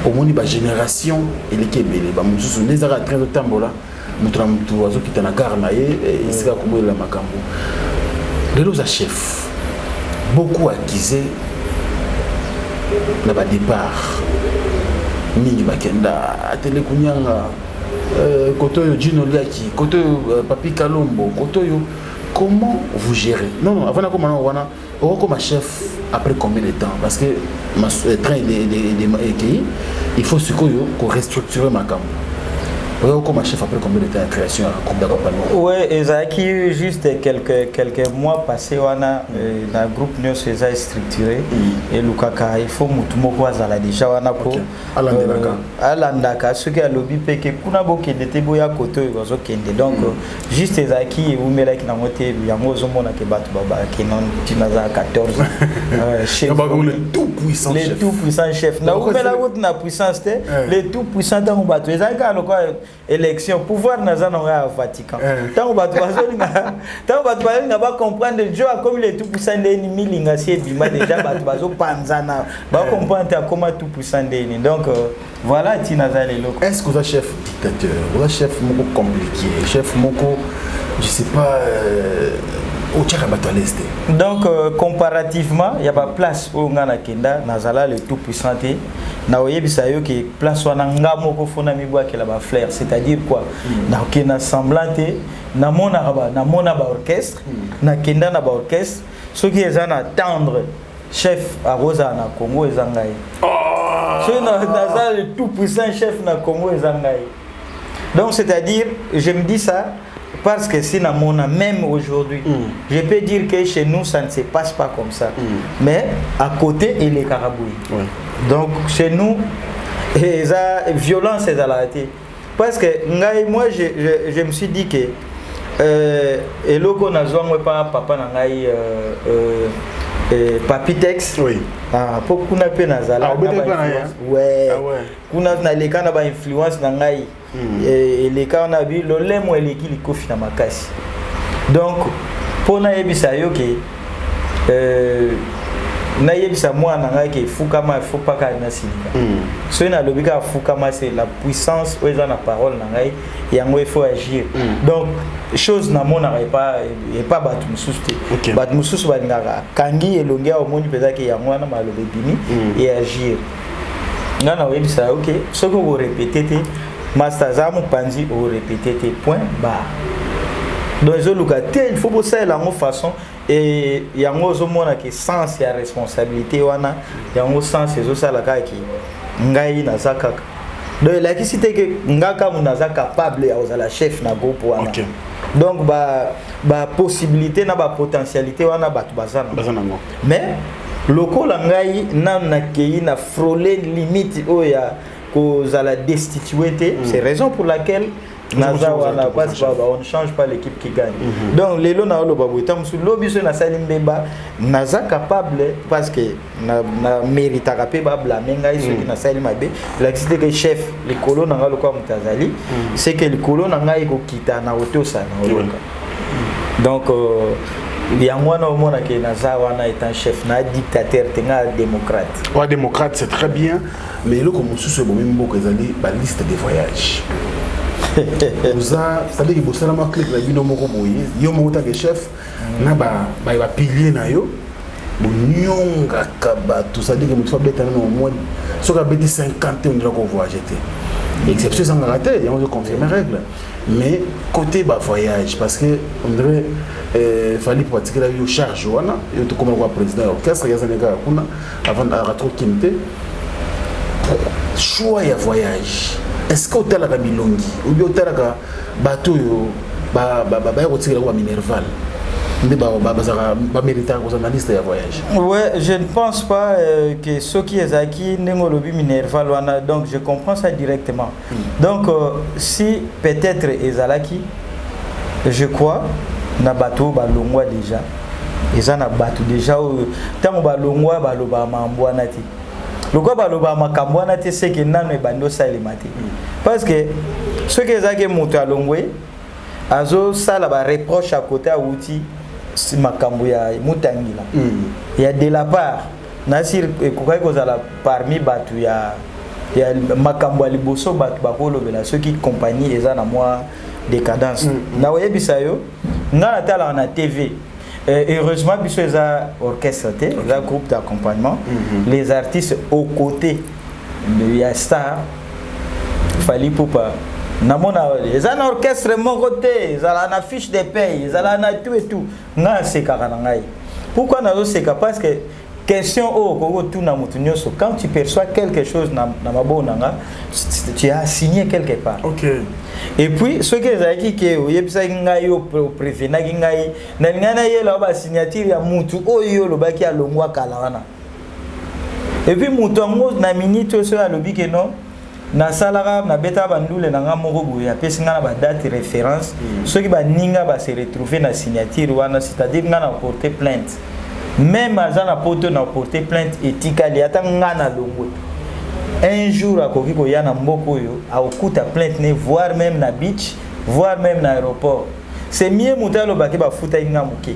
Speaker 2: omoni bagénération eleki ebele. Bamosusu nde ezaka train otambola, moto na moto azokita na gare na ye, esika komoyelela makambo. Lelo oza chef. Beaucoup accusé na badépart mingi, bakenda atele kunyanga, kote oyo Gino Liaki, kote oyo Papi Kalombo, kote oyo. Comment vous gérez? Non, non, avant nakoma nango wana, okokoma chef après combien de temps? Parce que train ekei, il faut sikoyo korestructurer makambo. Okokoma chef après combien de temps ya création ya groupe d'accompagnement?
Speaker 1: Ouais, ezalaki juste quelques mois passé wana. Na groupe nyonso eza structuré, elukaka il faut mutu moko azala déjà wana po
Speaker 2: Alandelaka.
Speaker 1: Alandaka soki alobi mpe ke kuna bokende te, boya kote oyo bazokende. Donc juste ezalaki, ewumelaki nango te. Yango ozomona ke bato babakende ntina aza 14 chef.
Speaker 2: Le tout puissant.
Speaker 1: Le tout puissant chef, naumela kutu na puissance te. Le tout puissant, ntango bato ezalaki kaka lokola élection, pouvoir naza nango ya Vatican. Ntango bato bazolinga, ntango bato bazolinga bacomprendre jo akomi le tout puissant ndeni, milinga si ebima déjà, bato bazopanzana, bacomprendre te akoma tout puissant ndeni. Donc voilà, ntina aza lelo.
Speaker 2: Est ce que oza chef dictateur, oza chef moko compliqué, chef moko, je sais pas, otiaka bato à l'aise te?
Speaker 1: Donc comparativement ya baplace oyo nga nakenda, nazala le tout puissant te. Na oyebisa yo ke place wana, nga moko fona mibwakela bafleurs. C'est-à-dire quoi? Nakokenda semblant te. Namonaka ba, namona baorchestre, nakenda na baorchestre. Soki eza na tendre, chef akozala na Congo eza ngai. Soki naza le tout puissant chef na Congo eza ngai. Donc c'est-à-dire, je me dis ça parce que si namona, même aujourd'hui, je peux dire que chez nous ça ne se passe pas comme ça, mais à côté elekaka boye. Donc chez nous eza violence ezalaka te, parce que ngai, moi, je me suis dit que eloko nazwango epa papa na ngai, Papi Tex. Ah, mpo kuna mpe nazala
Speaker 2: Ah,
Speaker 1: na
Speaker 2: obetaki mpe na ye,
Speaker 1: ba-influence. Ouais.
Speaker 2: Ah ouais.
Speaker 1: Kuna naleka na bainfluence na ngai. Eleka wana bi lolemo eleki likofi na makasi. Donc mpo nayebisa yo ke nayebisa mwana na ngai ke efukama, efo paka nasilika. Soki nalobi kaka fukama, c'est la puissance oyo eza na parole na ngai, yango il faut agir. Donc chose namonaka epa bato mosusu te. Bato mosusu balingaka akangi elongi awa, omoni mpenza ke yango wana maloba ebimi e agir. Ngai na oyebisa yo ke soki okorépéter te, master aza mopanzi, okorépéter te, point barre. Donc ezoluka te, il faut bosalela yango façon e yango ozomona ke sens ya responsabilité wana, yango sens ezosala kaka ke ngai naza kaka. Donc elakisi te ke nga kamu naza capable ya kozala chef na groupe wana. Donc bapossibilité na bapotentialité wana, bato baza na
Speaker 2: Baza nango.
Speaker 1: Mais lokola ngai nanu nakei na frôler limite oyo ya kozala destitué te, c'est raison pour laquelle naza wana, parce que on ne change pas l'équipe qui gagne. Donc lelo naoloba boye, ntango mosusu lobi soki nasali mbeba, naza capable, parce que na méritaka mpe bablâmer ngai soki nasali mabe. Elakisi te ke chef likolo na ngai lokola moto azali, c'est que likolo na ngai ekokita na kotosa na oloka. Donc yango wana omonake naza wana étant chef na dictateur te, nga démocrate.
Speaker 2: Ouais, démocrate, c'est très bien, mais eloko mosusu ebomi mboka ezali baliste de voyage. Oza, c'est-à-dire que bosalama clique na bino moko boye, yo moko tant que chef na bapilier na yo, bonyongaka bato. C'est-à-dire que moto abeta nano au moins, soki abeti 50 te, ondira kovoyage te. Exception ezangaka te, yango ezoconfirme règle. Mais côté bavoyage, parce que on dirait Fally po atikela yo charge wana, yo tokoma lokola président ya orchestre, yazani kaka kuna avant aka trop kini te. Choix ya voyage, est ce que otalaka bilongi ou bien otalaka bato oyo baya kotikela ko baminerval nde bazalaka baméritaka kozala na liste ya voyage?
Speaker 1: Ouais, je ne pense pas que soki ezalaki ndenge olobi minerval wana, donc je comprends ça directement. Donc si peut-être ezalaki, je crois na bato oyo balongwa déjà, eza na bato déjà oyo ntango balongwa balobaka makambo wana te. Lokola balobaka makambo wana te, seke nano ebandi osalema te, parce que soki ezalaki moto alongwe azosala bareproche à côté, awuti makambo ya mutangila ya de la part nasir, ekokaki kozala parmi bato ya makambo ya liboso bato bakolobela soki compagnie eza na mwa décadence. Na oyebisa yo, ngai natalaka na TV. Heureusement, biso eza orchestre te, eza groupe d'accompagnement. Les artistes aux côtés de ya star Fally Ipupa, namona eza na orchestre moko te, ezala na fiche de paye, ezala na tout et tout. Ngai asekaka na ngai. Pourquoi nazoseka? Parce que question oyo okoki kotuna motu nyonso: quand tu perçois quelque chose na maboko na nga, tu as signé quelque part. Et puis soki ezalaki ke oyebisaki ngai, oprévenaki ngai, nalingai nayela o basignature ya mutu oyo olobaki alongwa kala wana. Et puis moto yango, na minute oyo, soki alobi ke non, nasalaka, nabetaka bandule na nga moko boye, apesi nga na badate référence, soki baninga base retrouve na signature wana, c'est-à-dire nga na porter plainte, même aza na poto, na porter plainte, etikali ata nga na longwe, un jour akoki koya na mboka oyo, akokuta plainte ne, voire même na beach, voire même na aéroport. C'est mieux moto alobaki bafutaki nga moke,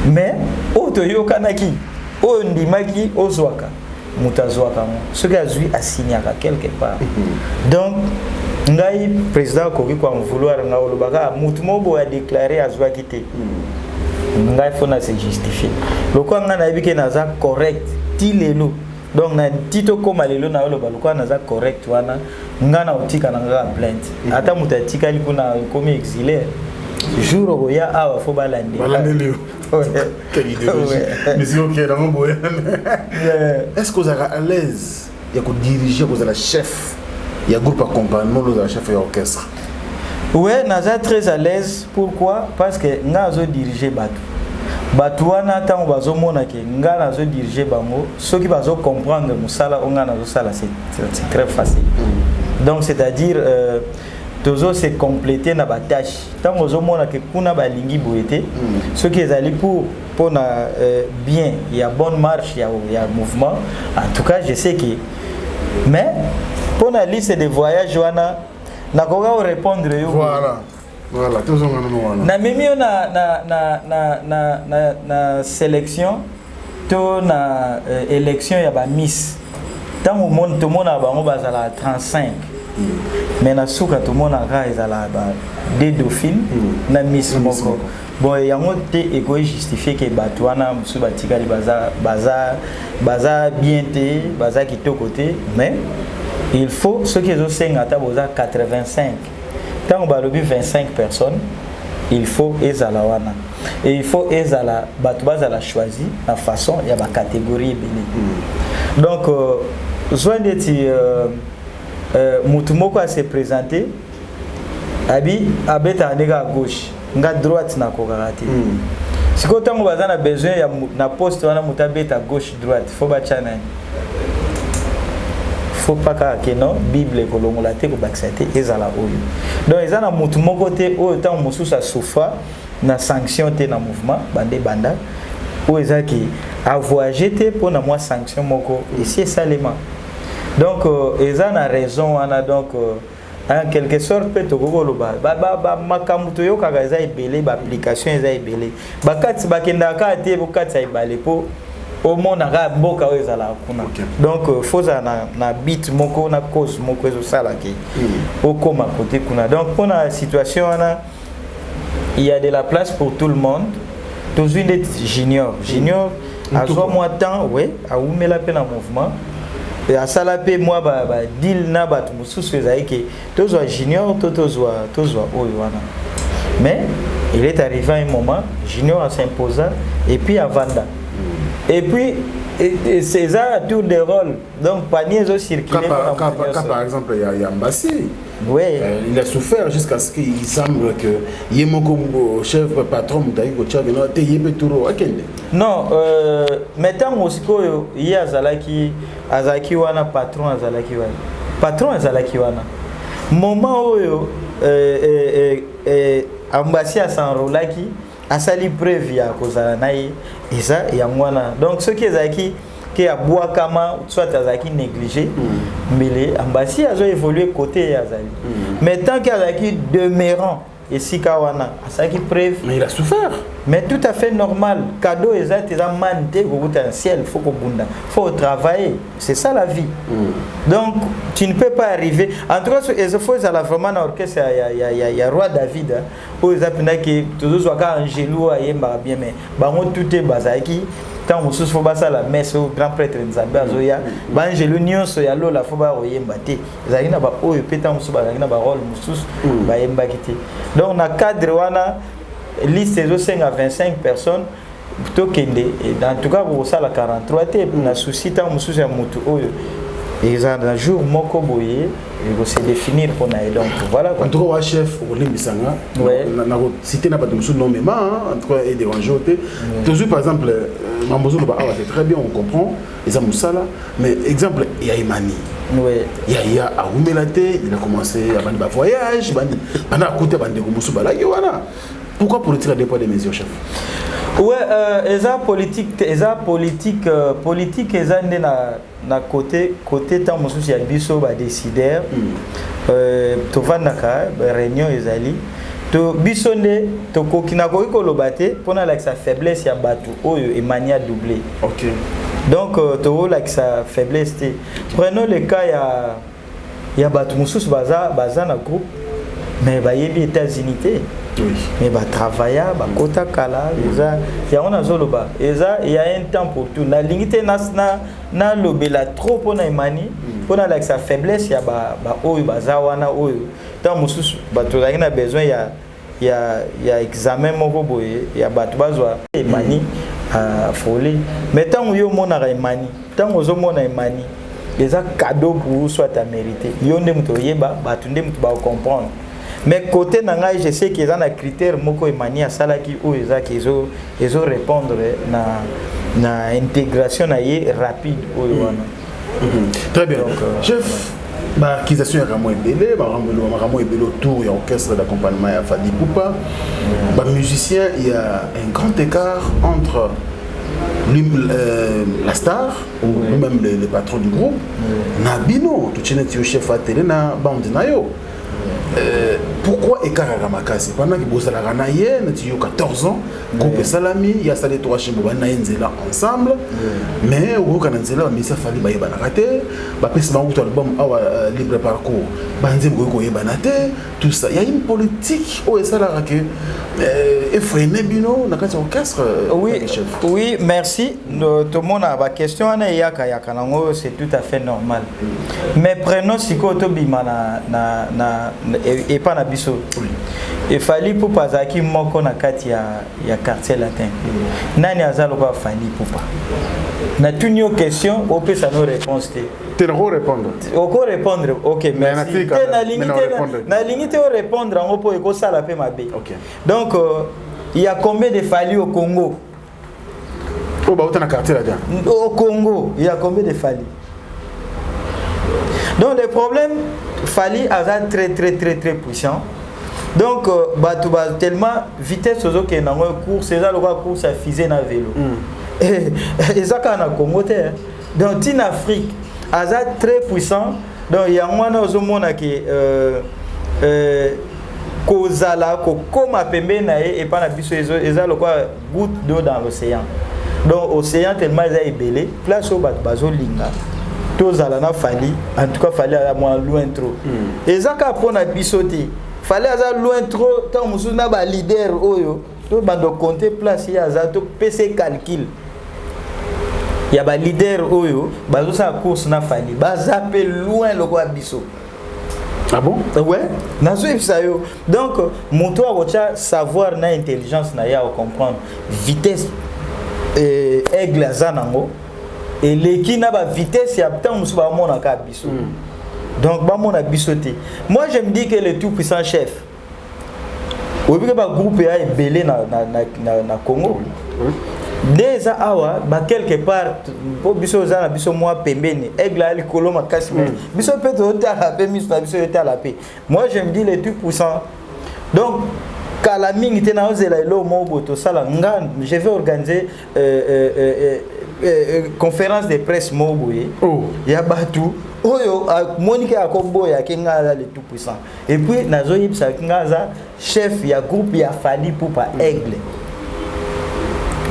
Speaker 1: mais oyo toyokanaki, oyo ndimaki ozwaka, moto azwaka yango, soki azwi, asignaka quelque part. Donc ngai président akoki koen vouloir ngai, olobaka motu moko boye adéclaré azwaki te, ngai faut na se justifier. Lokola ngai nayebi ke naza correct ti lelo, donc na ti tokóma lelo, naoloba lokola naza correct wana, ngai na otika na nga plainte. Ata moto atikali kuna, ekomi exilaire, jour okoya awa, faut balandela.
Speaker 2: Balandeli yo. Quelle idéologie! Mais si, ok, nango boye, est ce que ozalaka à l'aise ya kodiriger, kozala chef ya groupe accompagnement, ozala chef ya orchestre?
Speaker 1: Ouais, naza très à l'aise. Pourquoi? Parce que nga azodirige bato. Bato wana, ntango bazomona ke nga nazodirige bango, soki bazocomprendre mosala oyo nga nazosala, c'est très facile. Donc c'est-à-dire tozo se compléter na batâche. Ntango ozomona ke kuna balingi boye te, soki ezali pour mpona bien ya bonne marche ya mouvement, en tout cas je sais que. Mais mpona liste de voyage wana, nakoka korépondre yo.
Speaker 2: Voilà, tozonga nano wana.
Speaker 1: Namemi yo na sélection to na élection ya bamiss. Ntango tomonaka bango bazalaka 35, mais na suka tomonaka ezalaka ba deux dauphine na miss moko. Bon, yango te ekoki justifie ke bato wana mosusu batikali baza bien te, baza kitoko te. Mais il faut, soki ezosenga ata boza 85, ntango balobi 25 personnes, il faut ezala wana et il faut ezala bato bazala choisi na façon ya bacatégorie ebele. Donc zwa ndeti mutu moko ase présente, abi abetaka ndenge ya gauche, nga droite nakokaka te. Sikoyo ntango baza na besoin ya na poste wana, moto abeta gauche, droite, faut batya nani? Faut pas kaka ke non, Bible ekolongola te, kobakisa te, ezala oyo. Donc eza na motu moko te oyo ntango mosusu asouffra na sanction te na mouvement bande banda oyo ezaki avoyage te mpona mwa sanction moko esi esalema. Donc eza na raison wana. Donc en quelque sorte mpe tokoki koloba makambo toyokaka eza ebele, baapplication eza ebele, bakati bakendaka kaka te bokatisa ebale mpo omonaka mboka oyo ezalaka kuna. Donc faut ozala na but moko, na cause moko ezosalaki okóma kote kuna. Donc mpona situation wana, il y a de la place pour tout le monde. Tozwi ndeti Junior. Junior azwa mwa temps, we awumela mpe na mouvement, asala mpe mwa badeal na bato mosusu. Ezali ke tozwa Junior to tozwa oyo wana, mais il est arrivé à un moment, Junior s'imposa et puis avanda. Et puis c'est ça, tour de rôle, donc panier ezocircule.
Speaker 2: Quand par exemple il y a Mbassi, il a souffert jusqu'à ce qu'il semble que ye moko chef patron moto ayaki kotia bino te, ye mpe turo akende.
Speaker 1: Non, mais ntango sikoyo ye azalaki wana, patron azalaki wana, patron azalaki wana, moment oyo Ambasi as'enrôlaki, asali preuve ya kozala na ye, eza yango wana. Donc soki ezalaki ke abwakama, soit azalaki négligé, mbele Ambasi azo évolue côté ye azali. Mais tant ke azalaki demeurant esika wana asalaki preuve.
Speaker 2: Mais il a souffert.
Speaker 1: Mais tout à fait normal. Cadeau eza te, eza manne te kokuta na ciel. Faut kobunda, faut travailler, c'est ça la vie. Donc tu ne peux pas arriver, en tout cas faut ezala vraiment na orchestre ya roi David, hein. Oyo eza mpenza ke tozozwa kaka angelu oyo ayembaka bien, mais bango tu te bazalaki. Ntango mosusu faut basala messe oyo grand prêtre Nzambe azoya, baangelu nyonso ya lola faut baya koyemba te. Ezalaki na baoyo mpe ntango mosusu bazalaki na barole mosusu, bayembaki te. Donc na cadre wana, liste ezosenga 25 personnes, tokende en tout cas kokosala 43 te, na souci ntango mosusu ya motu oyo eza na jour moko boye ekose définir mpona ye. Donc voilà quoi.
Speaker 2: En tout cas, wa chef, olimbisanga, nakociter na bato mosusu nommément, en tout cas edéranger te. Tozwi par exemple mambo ozoloba awa, c'est très bien, on comprend, eza mosala. Mais exemple ya Emani, ya awumela te, il a commencé abandi bavoyage, bandi banda akuta bandeko mosusu balaki wana. Pourquoi politique à deux poids deux mesures, chef?
Speaker 1: Ouais, eza politique te, eza politique, politique eza nde na côté ntango mosusu ya biso badécideur. Tovandaka, réunion ezali to biso nde tokoki, nakoki koloba te mpona alakisa faiblesse ya bato oyo Emani a doublé. Donc tokolakisa faiblesse te. Prenons le cas ya bato mosusu baza na groupe, mais bayebi États-Unis te. Mais batravailla, bakota kala. Eza yango nazoloba, eza ya un temps pour tout. Nalingi te nalobela trop mpona Emani, mpona alakisa faiblesse ya baoyo baza wana, oyo ntango mosusu bato ozalaki na besoin ya examen moko boye ya bato bazwa Emani afole. Mais ntango yo omonaka Emani, ntango ozomona Emani, eza cadeau pour soit amérité. Yo nde moto oyeba, bato nde moto bakocomprendre. Mais côté na ngai, je sais que eza na critère moko Emani asalaki oyo ezaki ezo répondre na intégration na ye rapide oyo wana.
Speaker 2: Très bien.
Speaker 1: Donc,
Speaker 2: chef, baaccusation ya kamo ebele, makambo ebele autour ya orchestre d'accompagnement ya Fally Ipupa, bamusicien, il y a un grand écart entre lui, la star ou même le patron du groupe na bino. Totie neti yo chef atele na bande na yo. Pourquoi écart kaka makasi pendant que bozalaka na ye neti yo 14 ans, groupe esalami, ye asali trois chembo, bani na ye nzela ensemble, mais okoyoka na nzela bamisi Fally bayebanaka te, bapesi bango kutu album awa, libre parcours, banzembo koki koyebana te, tout ça. Ya une politique oyo esalaka ke efreine bino na kati ya orchestre,
Speaker 1: Oui,
Speaker 2: chef?
Speaker 1: Oui, merci. Tomona baquestion wana eyaka yaka nango, c'est tout à fait normal. Mais prenons sikoyo, tobima na epa na biso. Fally Ipupa azalaki moko na kati ya Quartier Latin. Nani aza lokola Fally Ipupa? Natuni yo question, opesa no réponse te.
Speaker 5: Te, nako répondre.
Speaker 1: Oko répondre, ok, merci.
Speaker 5: Te,
Speaker 1: nalingi te orépondre yango mpo ekosala mpe mabe. Donc il y a combien de Fally au Congo?
Speaker 5: Oyo bauta na Quartier Latin?
Speaker 1: Au Congo, il y a combien de Fally? Donc le problème, Fally aza très très très très puissant. Donc bato ba tellement vitesse ozokende yango, course eza lokola course ya fusée na vélo. Eza kaka na Congo te, donc ntina Afrique aza très puissant. Donc yango wana ozomona ke kozala kokóma pembeni na ye epai na biso eza lokola goutte d'eau dans l'océan. Donc océan tellement eza ebele, place oyo bato bazolinga tozala na Fally, en tout cas Fally aza mwa loin trop. Eza kaka mpo na biso te, Fally aza loin trop. Ntango mosusu na baleader oyo tobanda compte place ye aza, topesa calcul ya baleader oyo bazosala course na Fally, baza mpe loin lokola biso.
Speaker 5: Ah bon?
Speaker 1: Ouais, nazoyebisa yo. Donc moto akotya savoir na intelligence na ye, akocomprendre vitesse aigle aza nango eleki na bavitesse ya ntango mosusu bamonaka biso. Donc bamona biso te. Moi, je me dis que le tout puissant chef, oyebi ke bagroupe ya ebele na Congo nde eza awa ba quelque part, mpo biso oza na biso mwa pembeni, aigle ya likolo makasi, mais biso mpe tozotala mpe, miso na biso ezotala mpe. Moi, je me dis le tout puissant, donc kala mingi te naozela eloko moko boye tosala. Nga, je vais organiser conférence de presse moko boye.
Speaker 5: Oh.
Speaker 1: Ya bato Oyo amoni ke akoboya ke ngai aza le tout puissant. Et puis nazoyebisa ke ngai aza chef ya groupe ya Fally Ipupa Aigle.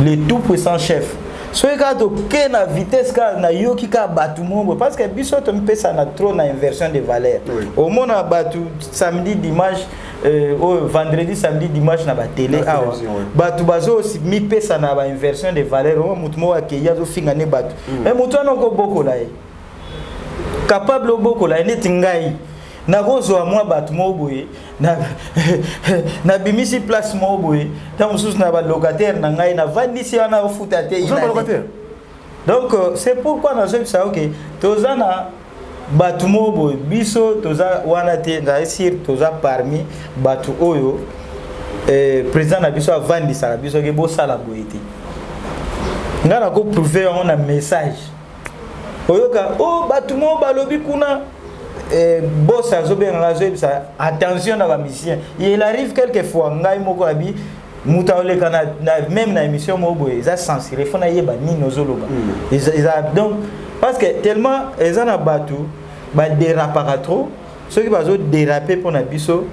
Speaker 1: Le tout puissant chef. Soki kaka toke na vitesse, kaka nayoki kaka bato moko, parce que biso tomipesa na trop na inversion de valeur. Omona bato samedi, dimanche, oyo vendredi, samedi, dimanche na batele awa, bato bazomipesa na bainversion de valeur. Oyo motu moko akei azofinga ne bato, mais motu wana okobokola ye, capable obokola ye. Neti ngai nakozwa mwa bato moko boye, nabimisi place moko boye, ntango mosusu na balocataire na ngai, navandisi wana, ofuta te. Donc c'est pourquoi nazoyebisa, ok, toza na bato moko boye, biso toza wana te. Nzali sûr toza parmi bato oyo président na biso avandisaka biso ke bosala boye te. Ngai nakoprouver yango na message oyoka o oh, bato moko balobi kuna, boss azobengaka, azoyebisa attention na bamusicien. Il arrive quelque fois ngai moko abi moto aoleka na même na émission moko boye, eza censuré, faut nayeba nini ozoloba. Eza donc parce que tellement eza na bato badérapaka trop, soki bazodérape mpo na biso.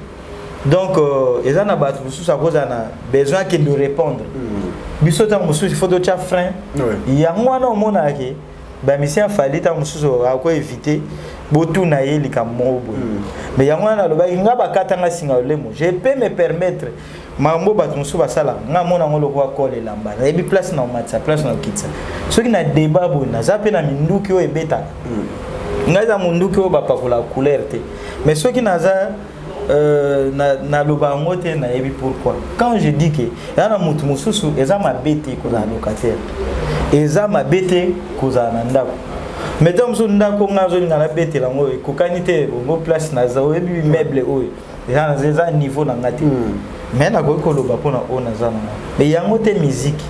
Speaker 1: Donc eza na bato mosusu akozala na besoin akende répondre. Biso ntango mosusu il faut totya frein. Yango wana omonaka ke bamusicien Fally ntango mosusu akoéviter botuna ye likambo moko boye. Mais yango wana nalobaki, nga bakatanga singa lolemo, je peux me permettre makambo bato mosusu basalaka. Nga mona yango lokola kole elamba, nayebi place na omatisa, place na okitisa. Soki na débat boye, naza mpe na minduki oyo ebetaka. Ngai eza munduki oyo bapakola couleur te. Mais soki naza naloba yango te, nayebi pourquoi. Quand je dis ke eza na motu mosusu, eza mabe te kozala locataire, eza mabe te kozala na ndako. Mais ntango mosusu ndako nga azolinga nabetela yango ekokani te, bongo place naza, oyebi meuble oyo eza niveau na nga te. Mais nakoki koloba mpona oyo naza nango. Mais yango te, musique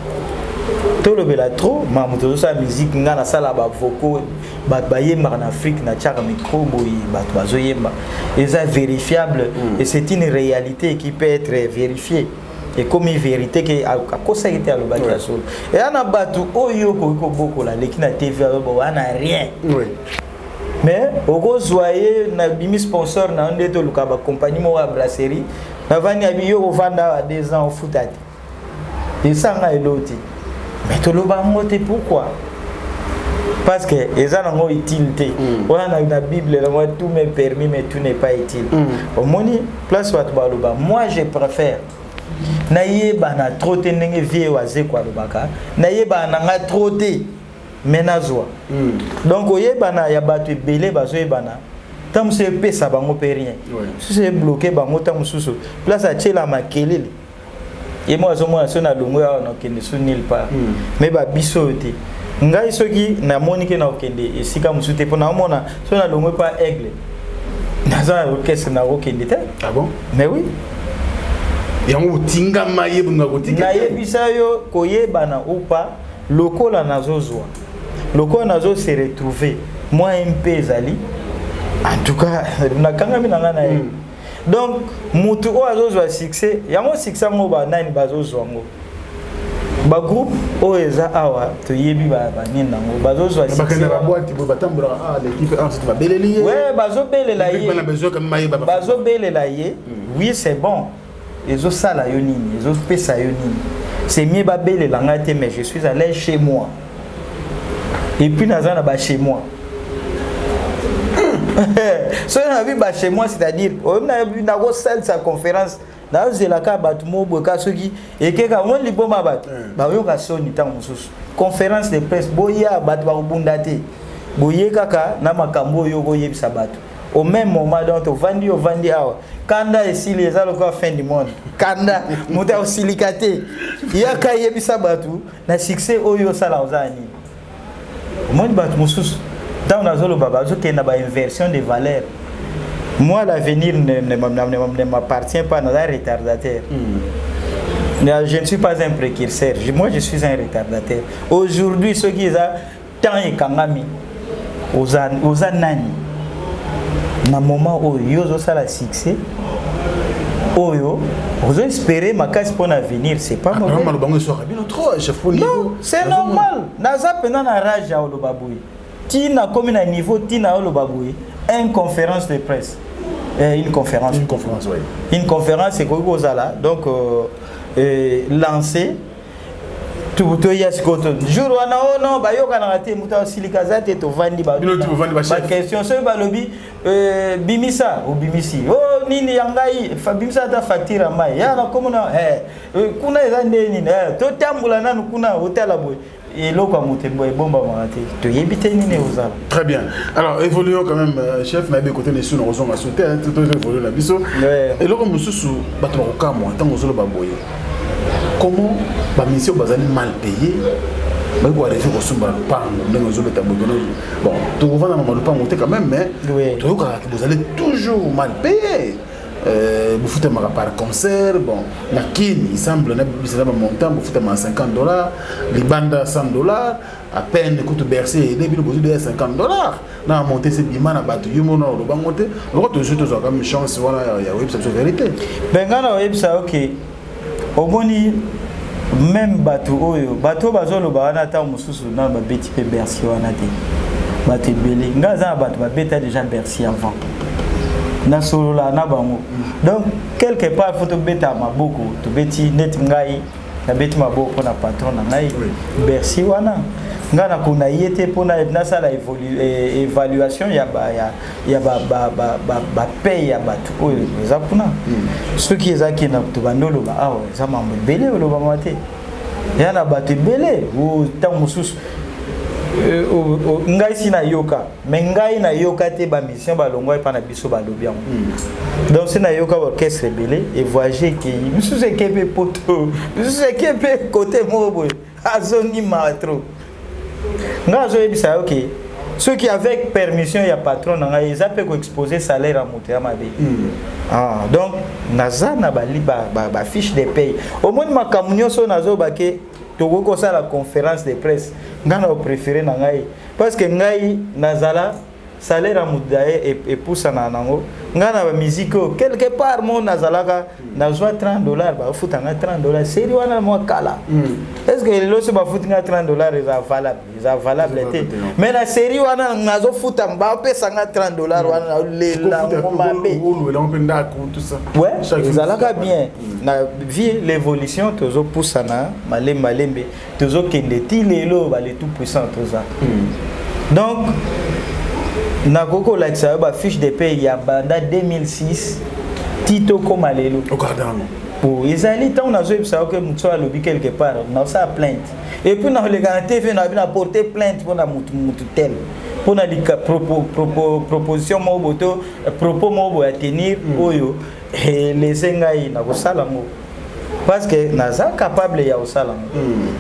Speaker 1: tolobela trop makambo tozosala. Musique, nga nasala bavocaux, bato bayembaka na Afrique, natiaka micro boye, bato bazoyemba, eza vérifiable et c'est une réalité qui peut être vérifiée. Ekomi vérité ke akosaki te, alobaki ya solo. Eya na bato oyo okoki kobokola, aleki na TV, aloba wana rien. Mais okozwa ye, nabimi sponsor na yo, nde toluka bacompagnie moko ya brasserie, navandi abi yo kovanda awa 2 ans, ofuta te, esanga elo te. Mais toloba yango te. Pourquoi? Parce que eza nango utile te. Wana na Bible nango, tout m'est permis mais tout n'est pas utile. Omoni place bato baloba, moi je préfère nayebana trop te, ndenge vie oyo azeko alobaka, nayebana na nga trop te, mais nazwa. Donc oyebana ya bato ebele bazoyebana, ntango mosusu epesa bango mpe rien, mosusu ebloquer bango. Ntango mosusu place atiela makelele, ye moko azomona so na longo awa nakokende so nulle part. Mais babiso oyo te. Ngai soki namoni ke nakokende esika mosusu te, mpo naomona so nalongwe mpa Aigle, naza na orchestre, nakokende te.
Speaker 2: Ah bon?
Speaker 1: Mais oui.
Speaker 2: Yango otingama ye bonga kotika?
Speaker 1: Nayebisa yo, koyebana ou pas, lokola nazozwa, lokola nazo se retrouver mwa mpe ezali, en tout cas nakangami na ngai na ye. Donc mutu oyo azozwa succès, yango succès yango banani bazozwa yango? Bagroupe oyo eza awa, toyebi banini nango bazozwa.
Speaker 2: Bakende baboîte boye, batambolaka, ah, l'équipe ensuite babeleli ye.
Speaker 1: Ouais, bazobelela ye.
Speaker 2: Na besoin quand même ayeba.
Speaker 1: Bazobelela ye, oui, c'est bon. Ezosala yo nini? Ezopesa yo nini? C'est mieux babelela ngai te, mais je suis à l'aise chez moi. Et puis naza na ba chez moi. Soki nabi ba chez moi, c'est-à-dire oyebi, nakosalisa conférence, nazelaka bato moko boye kaka soki ekeka omoni liboma, bato bayoka soni. Ntango mosusu conférence de presse, boya, bato bakobunda te, boye kaka na makambo oyo okoyebisa bato au même moment. Donc ovandi, ovandi awa, kanda esili, eza lokola fin du monde. Kanda moto akosilika te, yaka yebisa bato na succès oyo osala oza na nini. Omoni bato mosusu, ntango nazoloba, bazokende na bainversion de valeur. Moi, l'avenir ne m'appartient pas. Naza retardataire. Je ne suis pas un précurseur. Moi, je suis un retardataire. Aujourd'hui, soki eza temps ekangami, oza, oza nani na moment oyo yo ozosala succès oyo, ozoespérer makasi mpo na avenir, c'est pas mauvais.
Speaker 2: Maloba yango eswaka bino trop, chef.
Speaker 1: Non, c'est normal. Naza mpenza na rage ya oloba boye. Ntina komi na niveau, ntina oloba boye, une conférence de presse, une conférence.
Speaker 2: Une conférence, oui.
Speaker 1: Une conférence ekoki kozala donc lancé, toya sikoyo jour wana o non, bayokanaka te, moto asilika aza te, tovandi.
Speaker 2: Bino ti bovandi, bachef.
Speaker 1: Baquestion soki balobi bimisa, obimisi o nini ya ngai, bimisa ata facture ya mai ya nakomona kuna eza nde nini, totambola nanu kuna, otala boye, eloko ya moto ebombamaka te, toyebi te nini ekozala.
Speaker 2: Très bien. Alors, évoluons quand même, chef, nayebi côté nesu na kozonga so te, to évolue na biso. Eloko mosusu bato bakokamwa ntango ozoloba boye: comment bamusicien oyo bazali mal payé bayi koarrive kosomba lupango ndenge ozobeta boye? Bon, tokovanda na malupango te quand même, mais toyokaka ke bozali toujours mal payé, bofutamaka par concert. Bon, na Kini, il semble na bisala bamontant, bofutamaka 50 $, libanda 100 $. À peine kutu Bercy ede bino, bozwi deya 50 $ na monte se bima na bato. Yo mona olobango te, loko tozwi, tozwaka chance wana ya oyebisa biso vérité.
Speaker 1: Ben, ngai na oyebisa, ok, omoni même bato oyo, bato oyo bazoloba wana, ntango mosusu nano babeti mpe Bercy wana te. Bato ebele, ngai aza na bato babeta déjà Bercy avant, nasolola na bango. Donc quelque part faut tobeta maboko, tobeti neti ngai nabeti maboko mpona patron na ngai. Bercy wana, ngai nakona ye te mpona nasala évaluation ya bapaye ya bato oyo eza kuna. Soki ezaki na tobandi oloba awa, eza mambo ebele olobama te, ya na bato ebele. Ntango mosusu ngai si nayoka, mais ngai nayoka te bamusicien balongwa epa na biso balobi yango. Donc si nayoka, orchestre ebele evoyage, ekei, misusu eke mpe poto, misusu eke mpe kote moko boye, azongi mawa trop. Ngai azoyebisa yo ke soki avec permission ya patron na ngai, eza mpe koexpose salaire ya moto ya mabe. Ah, donc naza na bafiche de paye. Omoni makambo nyonso oyo nazoba ke tokoki kosala conférence de presse, ngai na opréféré na ngai, parce que ngai nazala salaire ya moto daye epusana nango. Ngai na bamusike oyo, quelque part mo nazalaka nazwa 30 $, bafuta ngai 30 $ seri wana mwa kala. Est ce que lelo so bafuti ngai 30 $ eza valable? Eza valable te. Mais na série wana nazofuta, bapesa ngai 30 $ wana, nalela ngo mabe. Ouais, ezalaka bien. Na vie, l'évolution, tozopusana malembe malembe, tozokende ti lelo bale tout puissant toza. Donc nakoki kolakisa yo bafiche de paye ya banda 2006 ti tokóma lelo. Po ezali ntango nazoyebisa yo ke motu oyo alobi quelque part, naosala plainte, et puis naoleka na TV, nabi na porter plainte mpona mutu tel, mpona lika proposition moko boye to propos moko boye ya tenir oyo elese ngai, nakosala yango parce que naza capable ya kosala yango.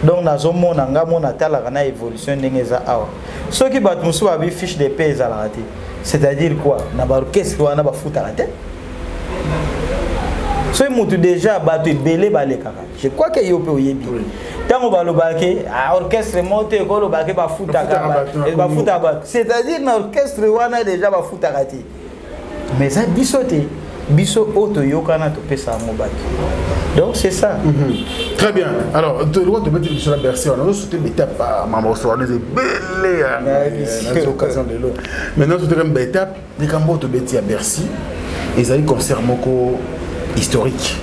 Speaker 1: Donc nazomona nga mo natalaka na évolution ndenge eza awa. Soki bato mosusu babi fiche de paie ezalaka te, c'est-à-dire quoi? Na baorchestre wana bafutaka te. Soki motu déjà, bato ebele balekaka, je crois que yo mpe oyebi ntango balobaka orchestre moko te ekolobaka bafutaka, bafutaka bato, c'est-à-dire na orchestre wana déjà bafutaka te. Mais eza biso te, biso oyo toyokana, topesa yango bato. Donc c'est ça.
Speaker 2: Très bien. Alors loko tobeti biso na Bercy wana, ozosote baétape, mambo wana eza ebele na occasion lelo. Maintenant toteka baétape. Likambo oyo tobeti ya Bercy ezali concert moko historique,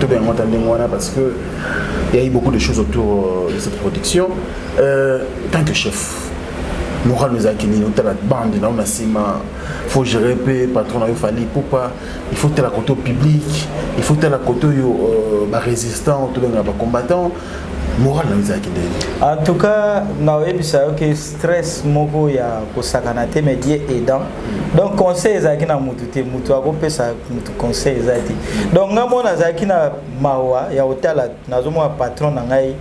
Speaker 2: tobenga ngo ta ndenge wana, parce que il y a eu beaucoup de choses autour de cette production. Tant que chef, moral ezalaki nini? Otala bande na yo na nsima, faut gérer mpe patron na yo Fally Ipupa, il faut tala côté public, il faut tala côté oyo barésistant, tobengaka bacombattant. Moral na yo ezalaki ndenge?
Speaker 1: En tout cas, naoyebisa yo ke stress moko ya kosakana te, mais Dieu aidant. Donc conseil ezalaki na mutu te, mutu akopesa mutu conseil eza te. Donc ngai moko nazalaki na mawa ya kotala, nazomona patron na ngai,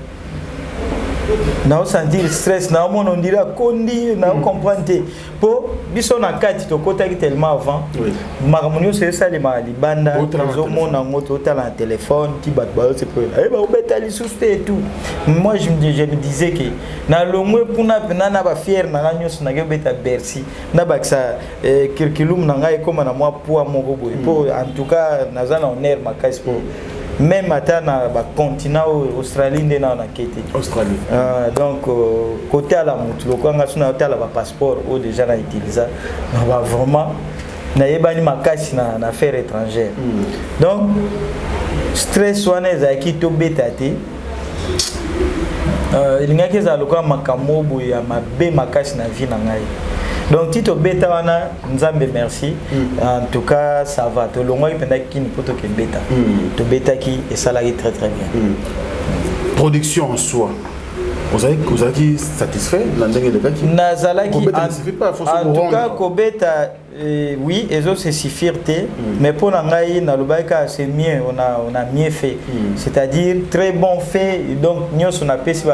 Speaker 1: naosentir stress, naomona ondire akondi, naocomprendre te, mpo biso na kati tokotaki tellement avant. Makambo nyonso esalemaka libanda, tozomona yango, totala na telefone ti bato bazosepela, baobeta lisusu te et tout. Moi je me disais ke nalongwe kuna mpena na bafiere na ngai nyonso, nake obeta Bercy, nabakisa curriculum na ngai ekóma na mwa poids moko boye, mpo en tout cas naza na honneur makasi mpo Même ata na bacontinent oyo, Australie nde nao nake te.
Speaker 2: Australie.
Speaker 1: Donc kotala motu lokola nga, so naotala bapasseport oyo déjà na utilisa na ba vraiment nayebani makasi na affaire étrangère. Donc stress wana ezalaki, tobeta te, elingaki ezala lokola makambo boye ya mabe makasi na vie na ngai. Donc ti tobeta wana, Nzambe merci. En tout cas ça va, tolongwaki mpenza kini mpo tokebeta. Tobetaki, esalaki très très bien.
Speaker 2: Production en soi, ozalaki satisfait na ndenge elekaki?
Speaker 1: Nazalaki.
Speaker 2: Kobeta ne suffit pas, faut se
Speaker 1: En tout cas
Speaker 2: rendre.
Speaker 1: Kobeta, oui, ezo se suffire te, mais mpo na ngai nalobaki kaka c'est mieux, on a mieux fait, c'est-à-dire très bon fait. Donc nyonso napesi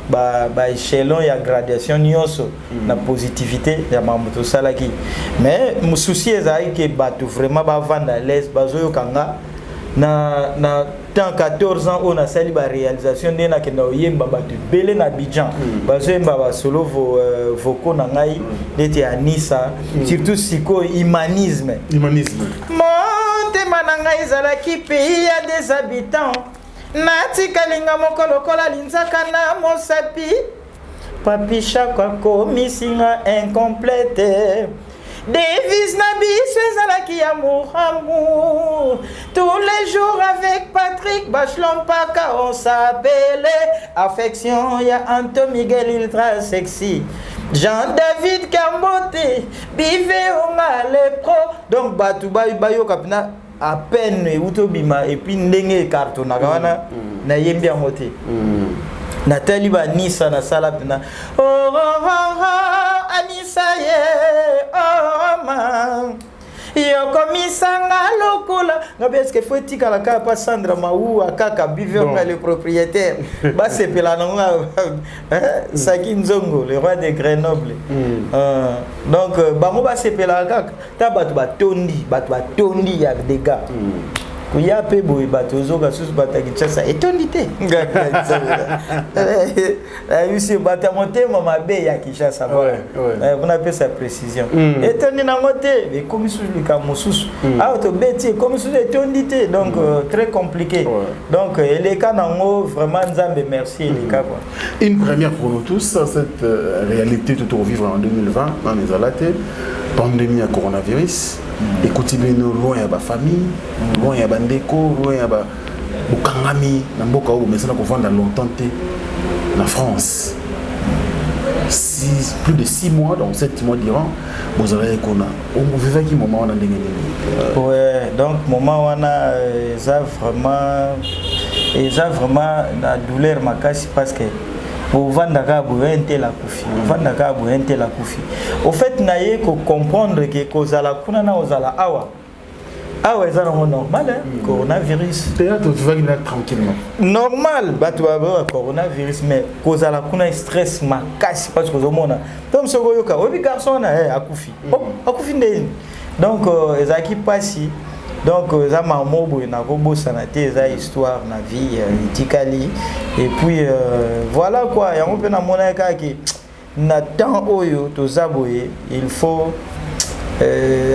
Speaker 1: ba échelon ya gradation nyonso na positivité ya makambo tosalaki. Mais mosusi ezalaki ke bato vraiment bavanda à l'aise, bazoyoka nga na temps 14 ans oyo nasali baréalisation, nde nakenda koyemba, bato ebele na Abidjan bazoyemba basolo vocaux na ngai neti ya Nisa, surtout sikoyo Humanisme.
Speaker 2: Humanisme.
Speaker 1: Motema na ngai ezalaki pays ya des habitants, natikalinga moko lokola linzaka na mosapi. Papi Shako akomisinga incomplète. Devise na biso ezalaki amour, amour tous les jours. Avec Patrick Bachlompaka, on s'appelait affection. Ya Anto Miguel ultra sexy, Jean-David Kambote bive onga lepro. Donc bato bayoka mpena à peine euti obima, et puis ndenge ekartonaka wana, nayembi yango te. Natali banisa nasala mpena oh, oh, anisa ye oh, ma yokomisanga lokola nga mpe. Eske fo etikala kaka pa Sandra Maua kaka bivionga, le propriétaire basepela nango, Saki Nzongo, le roi de Grenoble. Donc bango basepelaka kaka ta bato batondi, bato batondi ya dégâts koya mpe boye, bato ozoka susu, bato ya Kinshasa etondi te. Nayebisi bato ya motema mabe ya Kinshasa mpona apesa précision, etondi nango te, ekomi susu likambo mosusu awa tobeti, ekomi susu etondi te. Donc très compliqué. Donc eleka nango vraiment, Nzambe merci, eleka quoi.
Speaker 2: Une première pour nous tous, cette réalité tout vivre en 2020 dans les alate pandémie ya coronavirus. Ekuti bino loin ya bafamille, loin ya bandeko, loin ya bokangami na mboka oyo bomesana kovanda longtemps te, na France. Plus de 6 mois, donc 7 mois durant bozalaki kuna. Ovivaki moment wana ndenge nini?
Speaker 1: Ouais, donc moment wana eza vraiment na douleur makasi, parce que ovandaka boye, un tel akufi, ovandaka boye, un tel akufi. Au fait naye kocomprendre ke kozala kuna na kozala awa, awa eza nango normal, hein? Coronavirus.
Speaker 2: Théâtre ovivaki na tranquillement?
Speaker 1: Normal, bato baboya coronavirus, mais kozala kuna stress makasi, parce que ozomona to soki oyoka oyebi garçon wana akufi. Oh, akufi ndeni. Donc ezalaki mpasi. Donc eza mamo boye nakobosana te, eza histoire na vie, etikali. Et puis voilà quoi, yango mpe namonaki kaka ke na temps oyo toza boye, il faut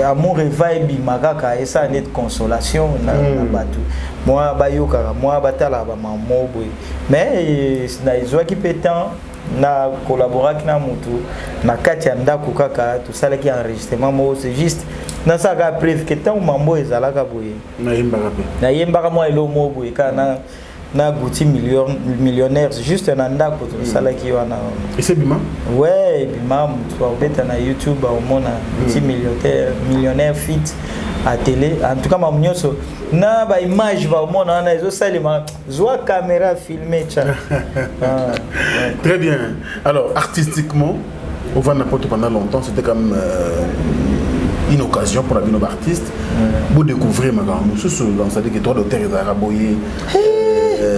Speaker 1: amour eva ebima kaka, esala neti consolation na bato mwa bayokaka, mwa batalaka bamamo boye. Mais na ezwaki mpe temps, na collaboraki na motu na kati ya ndako kaka, tosalaki enregistrement moko. C'est juste nasalaka preuve ke ntango mambo ezalaka boye,
Speaker 2: nayembaka mpe.
Speaker 1: Nayembaka mwa eloko moko boye kaka na Guti millionnaire, juste na ndako tosalaki wana.
Speaker 2: Ese bima?
Speaker 1: Ouais, ebima. Motu akobeta na YouTube, aomona Guti millionnaire fit à télé. En tout cas mamu nyonso na baimage baomona wana ezosalema, zwa caméra, filme tcha. Ah, ouais.
Speaker 2: Très bien. Alors artistiquement, ovanda poto pendant longtemps, c'était quand même une occasion pour la bino artiste pour découvrir makambo mosusu. Donc c'est à dire que droit d'auteur ezalaka boye,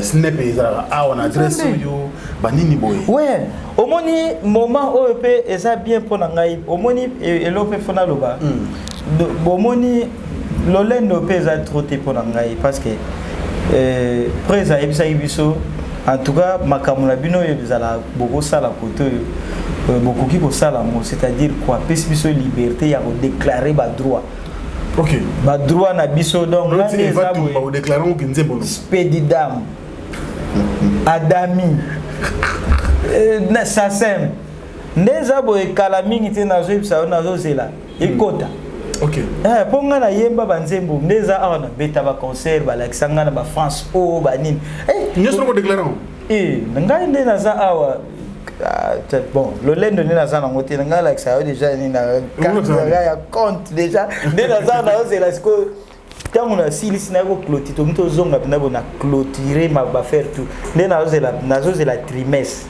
Speaker 2: SNEP ezalaka awa na adresse oyo, banini boye.
Speaker 1: Ouais, omoni moment oyo mpe eza bien mpo na ngai. Omoni eloko mpe fo naloba, bomoni lolendo mpe eza trop te mpo na ngai, parce que prese ayebisaki biso: en tout cas makambo na bino oyo ezala bokosala kote oyo, bokoki kosala yango. C'est-à-dire quoi? Apesi biso liberté ya kodéclarer badroit.
Speaker 2: Ok.
Speaker 1: Badroit na biso, donc nga nde eza boye.
Speaker 2: Odéclare ngo nzembo no.
Speaker 1: Spedidam, Adami, na Sasem nde eza boye. Kala mingi te, nazoyebisa yo, nazozela ekota. Mpo ngai nayemba banzembo nde eza awa, nabeta baconcert, balakisa ngai na bafrance oyo banini.
Speaker 2: Nyonso noko déclare ngo.
Speaker 1: Ngai nde naza awa. Ah, bon, lolendo nde naza nango te. Ngai alakisa yo déjà nini na carte na ngai ya compte déjà. Nde naza, nazozela sikoyo ntango nasilisi, naye koclôturer, tomi tozonga mpena bo na clôturer ma bafaire tout. Nde nazozela trimestre.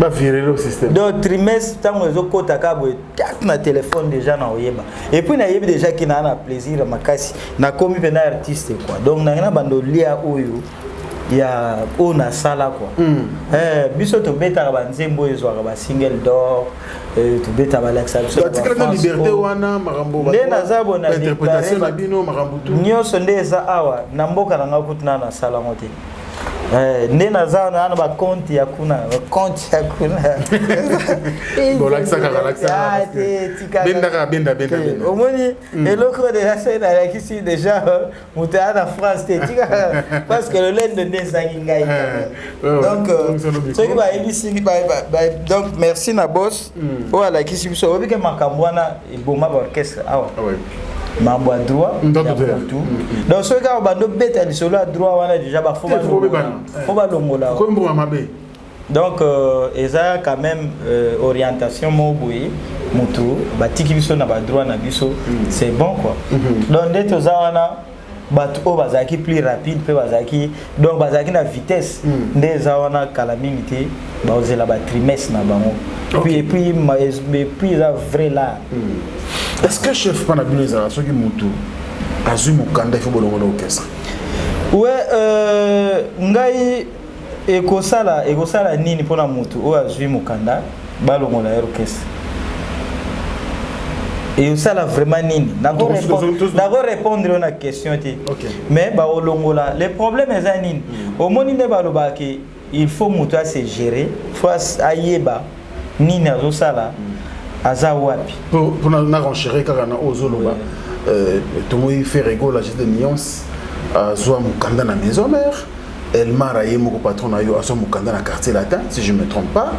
Speaker 2: Bavirele au système.
Speaker 1: Donc trimestre ntango ezokɔta kaka boye, tak, na telefone déjà na oyeba. Et puis nayebi déjà ki naa na plaisir ya makasi, nakomi mpena artiste quoi. Donc nangi na bando lia oyo ya oyo nasala quoi. Biso tobetaka banzembo oyo ezwaka basingle d'or, tobeta, balakisa biso na
Speaker 2: Batikala na
Speaker 1: ba-France
Speaker 2: liberté
Speaker 1: oyo.
Speaker 2: wana, makambo
Speaker 1: Nde naza bo na
Speaker 2: interprétation na
Speaker 1: déclaré
Speaker 2: bino, makambo tu.
Speaker 1: Nyonso nde eza awa na mboka na ngai kutu na nasala yango te. Nde naza na bacompte ya kuna, bacompte ya kuna.
Speaker 2: Bon, lakisa kaka, lakisa kaka,
Speaker 1: Ah,
Speaker 2: parce que
Speaker 1: te, tika.
Speaker 2: Benda kaka, benda, benda,
Speaker 1: Te,
Speaker 2: benda.
Speaker 1: omoni eloko oyo déjà soki nalakisi déjà moto aya na France te, tika, parce que lolendo nde ezangi ngai. Donc
Speaker 2: Donc, c'est le micro.
Speaker 1: soki bayebisi donc merci na boss oyo alakisi biso. Oyebi ke makambo wana eboma baorchestre awa.
Speaker 2: Ah ouais.
Speaker 1: Mambo ya droit
Speaker 2: Ndoto
Speaker 1: ya
Speaker 2: te.
Speaker 1: kutu. Donc soki kaka bando beta lisolo ya droit wana déjà bafo
Speaker 2: Te, faut bebana.
Speaker 1: fo balongola.
Speaker 2: Komi mbongo mabe.
Speaker 1: Donc eza quand même orientation moko boye, motu batiki biso na badroit na biso, c'est bon quoi. Donc nde toza wana, bato oyo bazalaki plus rapide mpe bazalaki, donc bazalaki na vitesse nde eza wana. Kala mingi te, bazela batrimestre na bango. Puis et puis eza vrai là.
Speaker 2: Est ce que chef, mpa na bino ezala soki motu azwi mokanda, ifo bolongola orchestre?
Speaker 1: Ouais, ngai ekosala nini mpona motu oyo azwi mokanda, balongola ye orchestre? Ekosala vraiment nini? Nako répondre yo na question te. Mais bakolongola, le problème eza nini? Omoni nde balobaka ke il faut moto ase gérer, faut ayeba nini azosala, aza wapi.
Speaker 2: Mpona na renchérir kaka na oyo ozoloba, tomoi Ferre Gola, juste de nuance, azwa mokanda na Maison Mère. Elmar, aye moko patron na yo, azwa mokanda na Quartier Latin, si je me trompe pas.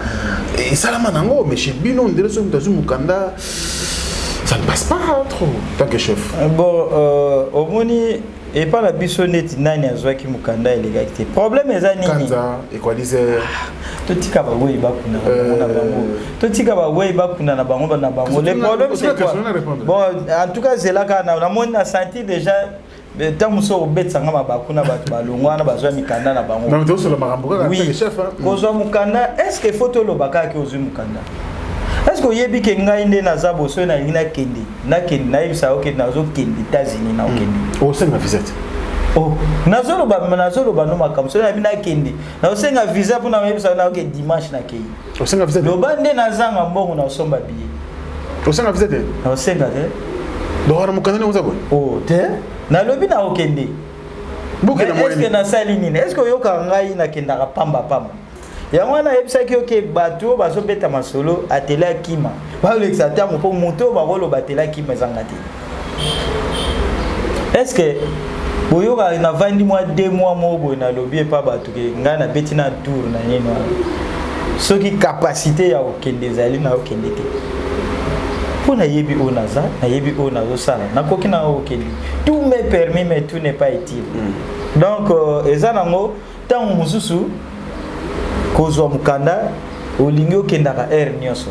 Speaker 2: Esalama nango, mais chez bino ndele soki moto azwi mokanda, ça ne passe pas trop tant que chef?
Speaker 1: Bon, omoni epa na biso neti nani azwaki mokanda elekaki te. Problème eza nini?
Speaker 2: Kanza Equalizer.
Speaker 1: Totika bawei bakunda na bango na bango, totika bawei bakunda na bango na bango. Le problème, c'est quoi? Bon, en tout cas zela kaka, namoni na senti déjà ntango mosusu okobetisanga mabaku na bato balongo wana bazwa mikanda na bango.
Speaker 2: Tosola makambo kaka.
Speaker 1: Oui, kozwa mokanda, est ce que faut toloba kaka ke ozwi mokanda? Est ce que oyebi ke ngai nde naza bo, soki nalingi nakende, nayebisa yo ke nazokende États-Unis, naokende.
Speaker 2: Osenga visa te.
Speaker 1: Oh, nazoloba no makambo. Soki nayebi nakende, naosenga visa mpona nayebisa naoke dimanche nakei.
Speaker 2: Osenga visa te.
Speaker 1: Loba nde nazanga mbongo naosomba billet.
Speaker 2: Osenga visa te.
Speaker 1: Naosenga te.
Speaker 2: Donc wana mokanda ndenge oza boye?
Speaker 1: Oh te, nalobi naokende. Est-ce nasali nini? Est ce que oyokaka ngai nakendaka pamba pamba? Yango wana ayebisaki yo ke bato oyo bazobeta masolo atele akima, balekisa ntango, mpo moto oyo bakoloba atele akima ezanga te. Est ce que boyokaka navandi mwa 2 mois moko boye, nalobi epa bato ke ngai nabeti na tour na nini wana? Soki capacité ya kokende ezali, na okende te, mpo nayebi oyo naza, nayebi oyo nazosala, nakoki na okende. Tout m'est permis, mais tout n'est pas utile. Donc eza nango ntango mosusu kozwa mokanda, olingi okendaka heure nyonso.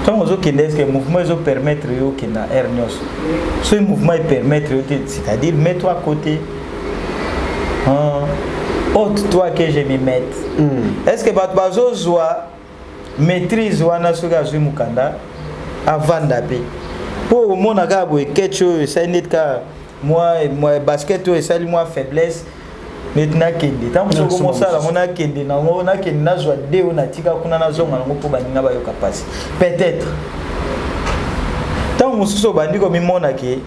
Speaker 1: Ntango ozokende, est-ce mouvement ezopermettre yo okenda heure nyonso? Soki mouvement epermettre yo te, c'est-à-dire mets-toi à côté, hein? Ôte-toi que je m'y mette. Est-ce que bato bazozwa maîtrise wana? Soki azwi mokanda, avanda mpe, mpo omona kaka boye ketch oyo esali neti kaka mwa basket oyo esali mwa faiblesse, neti nakende ntango mosusu komosala yango, nakende nango, nakende nazwa de oyo natika kuna, nazonga nango mpo baninga bayoka mpasi. Peut-être ntango mosusu obandi komimona ke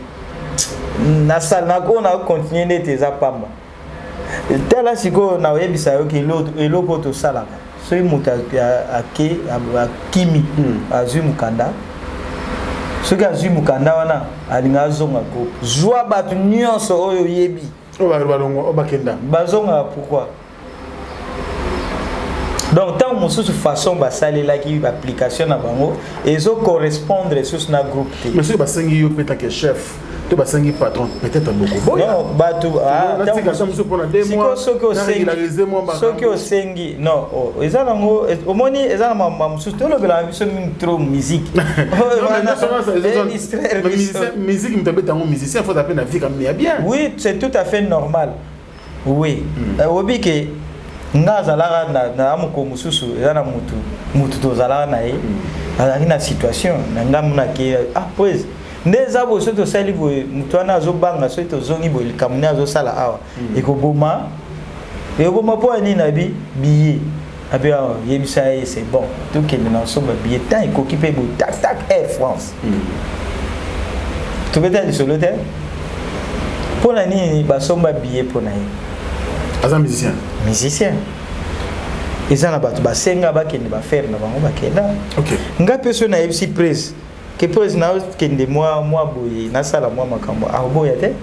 Speaker 1: nasala oyo, nakontinue neti eza pamba. Tala sikoyo, nakoyebisa yo ke eloko oyo tosalaka, soki moto ake akimi, azwi mokanda. Soki azwi mokanda wana, alinga azonga groupe. Zwa bato nyonso oyo oyebi.
Speaker 2: Oyo balongwa, oyo bakenda.
Speaker 1: Bazongaka pourquoi? Donc ntango mosusu, façon basalelaki baapplication na bango ezocorrespondre lisusu na groupe te.
Speaker 2: Mais soki basengi yo mpe take chef to basengi patron, peut-être bokoboya.
Speaker 1: Non, bato
Speaker 2: natika mosusu mpona 2 mois.
Speaker 1: Soki osengi, soki osengi, non, oh, eza nango, omoni, eza na makambo mosusu tolobelaka biso mingi trop musique.
Speaker 2: Musique, moto abeta yango, musicien, faut ape na vie quand même ya bien.
Speaker 1: Oui, c'est tout à fait normal, oui. Oyebi ke nga azalaka na mokolo mosusu, eza na mutu mutu tozalaka na ye, azalaki na situation na nga monaki, ah, prise nde eza boye. Soki tosali boye, motu wana azobanga, soki tozongi boye, likambo nde azosala awa ekoboma, ekoboma. Mpo ya nini? Abi billet, abi awa, yebisa ye, c'est bon, tokende na osomba billet, temps ekoki mpe boye, tak tak, Air France. Tobeta lisolo te. Mpo na nini basomba billet mpo na ye?
Speaker 2: Aza musicien.
Speaker 1: Musicien. Eza na bato basenga bakende, bafere na bango bakenda. Nga mpe so nayebisi prise ke prise nakende mwa boye, nasala mwa makambo, akoboya te.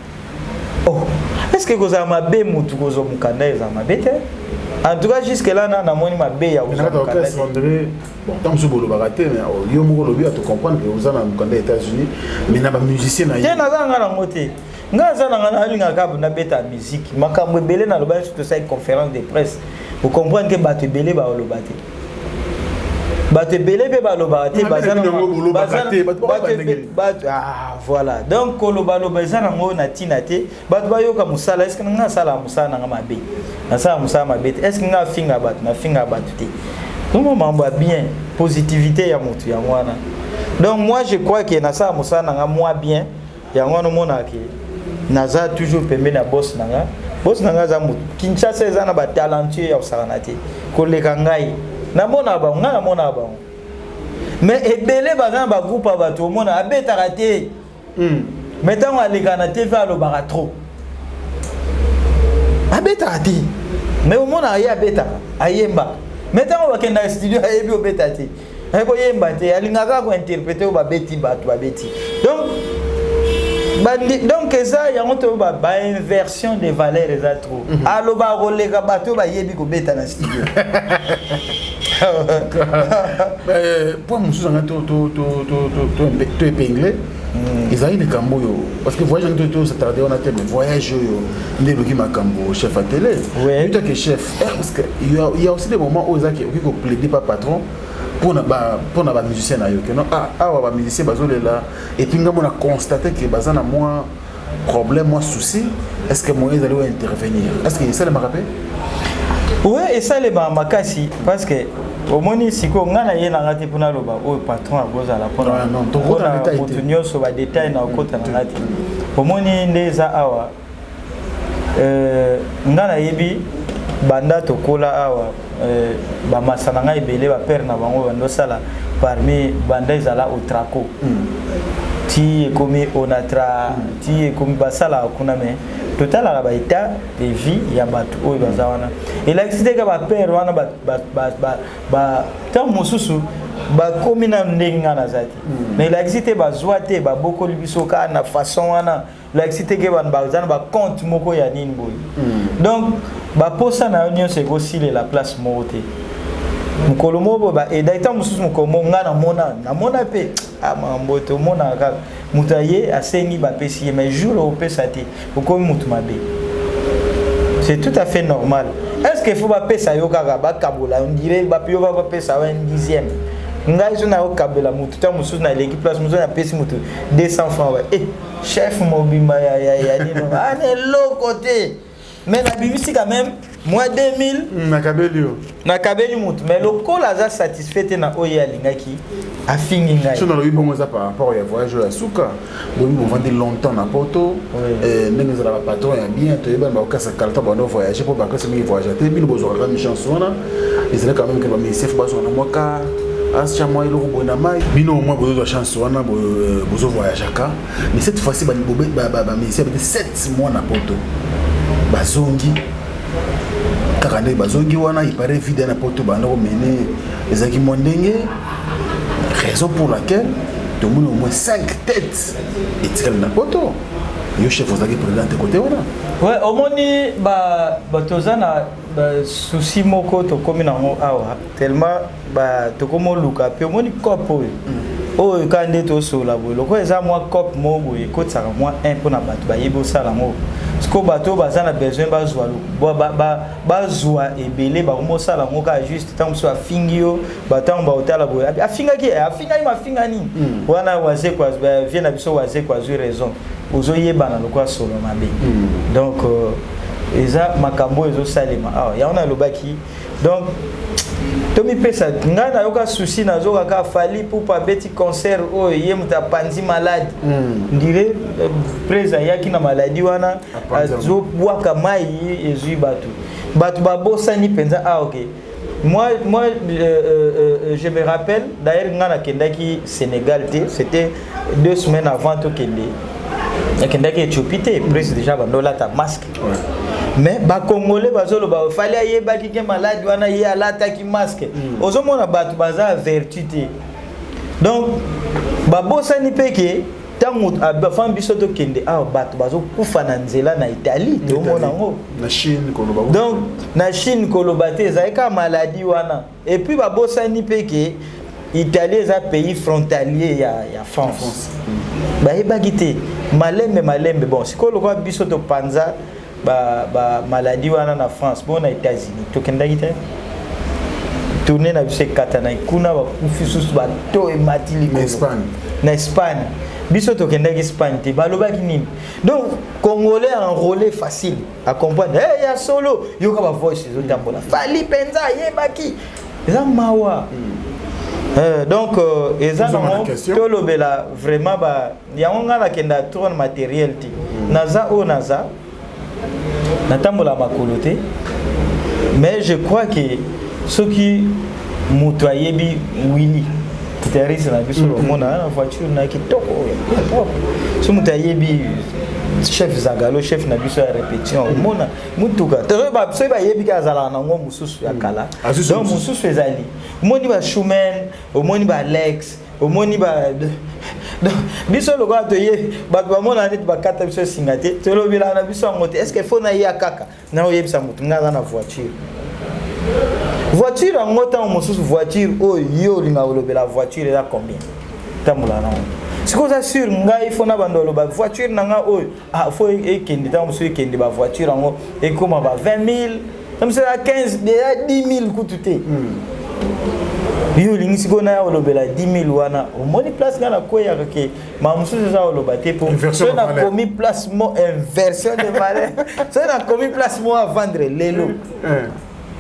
Speaker 1: Oh, est ce que kozala mabe mutu kozwa mokanda ezala mabe te? En tout cas, jusque là na namoni mabe ya
Speaker 2: kozwa mokanda te. Bon, ntango mosusu bolobaka te, mais yo moko olobi, ato comprendre ke oza na mokanda ya États-Unis, mais na bamusicien na
Speaker 1: ye te, naza nga nango te. Nga aza na nga, nalingaka nabeta musique. Makambo ebele naloba nyonso, tosali conférence de presse, ocomprendre ke bato ebele baloba te, bato ebele mpe balobaka te. Ah, voilà. Donc kolobaloba eza nango na ntina te. Bato bayoka mosala. Est-ce nga asalaka mosala nanga mabe? Nasala mosala mabe te. Est-ce nga afinga bato? Nafinga bato te. Dongo mambo ya bien, positivité ya motu yango wana. Donc moi, je crois ke nasala mosala nanga mwa bien. Yango wana omonaka ke naza toujours pembeni ya boss na nga. Boss na nga aza motu. Kinshasa eza na batalentueux ya kosakana te koleka ngai. Namonaka bango, ngai namonaka bango, mais ebele baza na bagroupe ya bato, omona abetaka te. Mais ntango alekaka na TV, alobaka trop. Abetaka te, mais omonaka ye abetaka, ayembaka. Mais ntango bakendaka studio, ayebi obeta te, ayebi koyemba te, alingaka kaka kointerprete oyo babeti, bato babeti. Donc bandi, donc eza yango to bainversion de valeur eza trop. Aloba koleka bato oyo bayebi kobeta na studio.
Speaker 2: Point mosusu anga to épingle ezali likambo oyo, parce que voyage yango tosatarde wana te, mais voyage oyo nde eloki makambo. Chef ya télé, yo ke chef, parce que il y a aussi des moments oyo ezaki okoki koplaider pa patron mpona bamusicien na yo ke non, ah, awa bamusicien bazolela, et puis ngambo na constate ke baza na mwa problème, mwa souci, est ce que moyen ezali oyo intervenir? Est ce que esalemaka mpe?
Speaker 1: Oui, esalemaka makasi, parce que omoni sikoyo, ngai na ye nanga te mpona aloba oyo patron akozala mpona motu nyonso, badetail na okota na nga te. Omoni nde eza awa, ngai nayebi banda tokola awa, bamasa na ngai ebele, bapere na bango bandosala parmi banda ezala Otraco ti ekomi Onatra, ti ekomi basalaka kuna. Mais totalaka baétat de vie ya bato oyo baza wana, elakisi te ka bapere wana ntango mosusu bakomi na ndenge ngai naza te. Mais elakisi te bazwa te, babokoli biso kaka na façon wana. Elakisi te ke baza na bacompte moko ya nini boye. Donc baposa na yo nyonso ekosilela place moko te. Mokolo moko boye baeda, ntango mosusu mokolo moko ngai namona mpe makambo tomonaka kaka moto aye asengi, bapesi ye, mais jour opesa te, okomi motu mabe. C'est tout à fait normal. Est ce que faut bapesa yo kaka, bakabola, on dirait yo bapesa yo un dixième? Ngai so nayokabela motu, ntango mosusu naleki place mosusu, napesi motu 200 francs, ba eh, chef mobimba ya nino ana eloko te, mais nabimisi quand même moi 2000.
Speaker 2: Nakabeli yo.
Speaker 1: Nakabeli motu, mais lokola aza satisfait te na oyo ye alingaki, afingi ngai.
Speaker 2: So nalobi bongo, eza par rapport ya voyage oyo ya suka. Boyebi, bovandi longtemps na poto. Ndenge ezala, bapatron ya bien, toyebani, bakokasa kalata bando voyage mpo bakasi mingi voyage te. Bino bozwaka kaka chance wana, ezali quand même ke bamusicien fo bazwaka na mwa ka astia mwa eloko boye na mai. Bino au moins bozozwa chance wana, bozovoyageaka, mais cette fois-ci bamusicien bete 7 mois na poto, bazongi kaka ndenge bazongi wana, ipare vide na poto banda komene ezalaki mwa ndenge, raison pour laquelle Tomoni au moins 5 têtes etikali na poto. Yo chef ozalaki président te côté wana.
Speaker 1: Ouais, omoni ba toza na ba souci moko tokomi nango awa tellement ba tokomi oluka mpe omoni cope oyo oyo kaka nde tosola boye lokola eza mwa cope moko boye ekotisaka mwa 1 mpona bato bayebi osala yango. Sikoyo bato oyo baza na besoin bazwa bazwa ebele, bakomi osala yango kaka juste. Ntango mosusu afingi yo, batango baotala boye, afingaki ye, afingaki mafinga nini wana. Wazeko vie na biso, Wazeko azwi raison, ozoyebana lokola solo mabe. Donc eza makambo oyo ezosalema awa, yango nalobaki. Donc tomipesa, ngai nayoka souci, nazoka kaka Fally Ipupa abeti concert oyo, ye moto apanzi maladi. Ndire prese ayaki na maladi wana, azobwaka mai, ezwi bato, bato babosani mpenza. Ah ok, moi, je me rappelle d'ailleurs, nga nakendaki Sénégal te, c'était 2 semaines avant tokende. Nakendaki Éthiopie te, presse déjà bandolata masque. Mais Bacongolais bazoloba Fally ayebaki ke maladi wana, ye alataki masque. Ozomona bato baza averti te. Donc babosani mpe ke ntango afan biso tokende awa, bato bazokufa na nzela na Italie, tomona yango.
Speaker 2: Na Chine koloba.
Speaker 1: Donc na Chine koloba te, ezali kaka maladi wana. Et puis babosani mpe ke Italie eza pays frontalier ya France. Bayebaki te, malembe malembe. Bon, sikoyo lokola biso topanza ba maladi wana na France, bon, na États-Unis tokendaki te, tournée na biso ekatana kuna, bakufi susu, bato emati likolo. Na Espagne biso tokendaki Espagne te, balobaki nini? Donc Congolais enrôlé, facile à comprendre. Hey, ya solo, yoka bavoice ezotambola, Fally mpenza ayebaki, eza mawa. Donc eza nango tolobela vraiment ba yango. Ngai nakenda trop na matériel te. Naza oyo naza, natambola makolo te, mais je crois que soki moto ayebi Willy, guitariste na biso, omona na voiture na kitoko oyo propre. So moto ayebi chef Zagalo, chef na biso ya répétition, omona mutuka. Soki bayebi ke azalaka nango mosusu ya kala, donc mosusu ezali. Omoni baschumen, omoni baalex, omoni ba biso lokola toye, bato bamona neti bakata biso esinga te, tolobelaka na biso yango te. Est ce que faut naya kaka na oyebisa motu ngai aza na voiture? Voiture yango, ntango mosusu voiture oyo yo olingaka kolobela, voiture eza combien? Tambola nango sikoyo, oza sur ngai faut na bando oloba voiture na ngai oyo. Ah, faut ekende, ntango mosusu ekende, bavoiture yango ekóma ba 20 000, ntango mosusu eza 15, eza 10 000 kutu te. Yo olingi sikoyo naya olobela 10 000 wana. Omoni place ngai nakweyaka ke ma mosusu eza oloba te, po soki nakomi place mo inversion de valeur, soki nakomi place mo avendre lelo,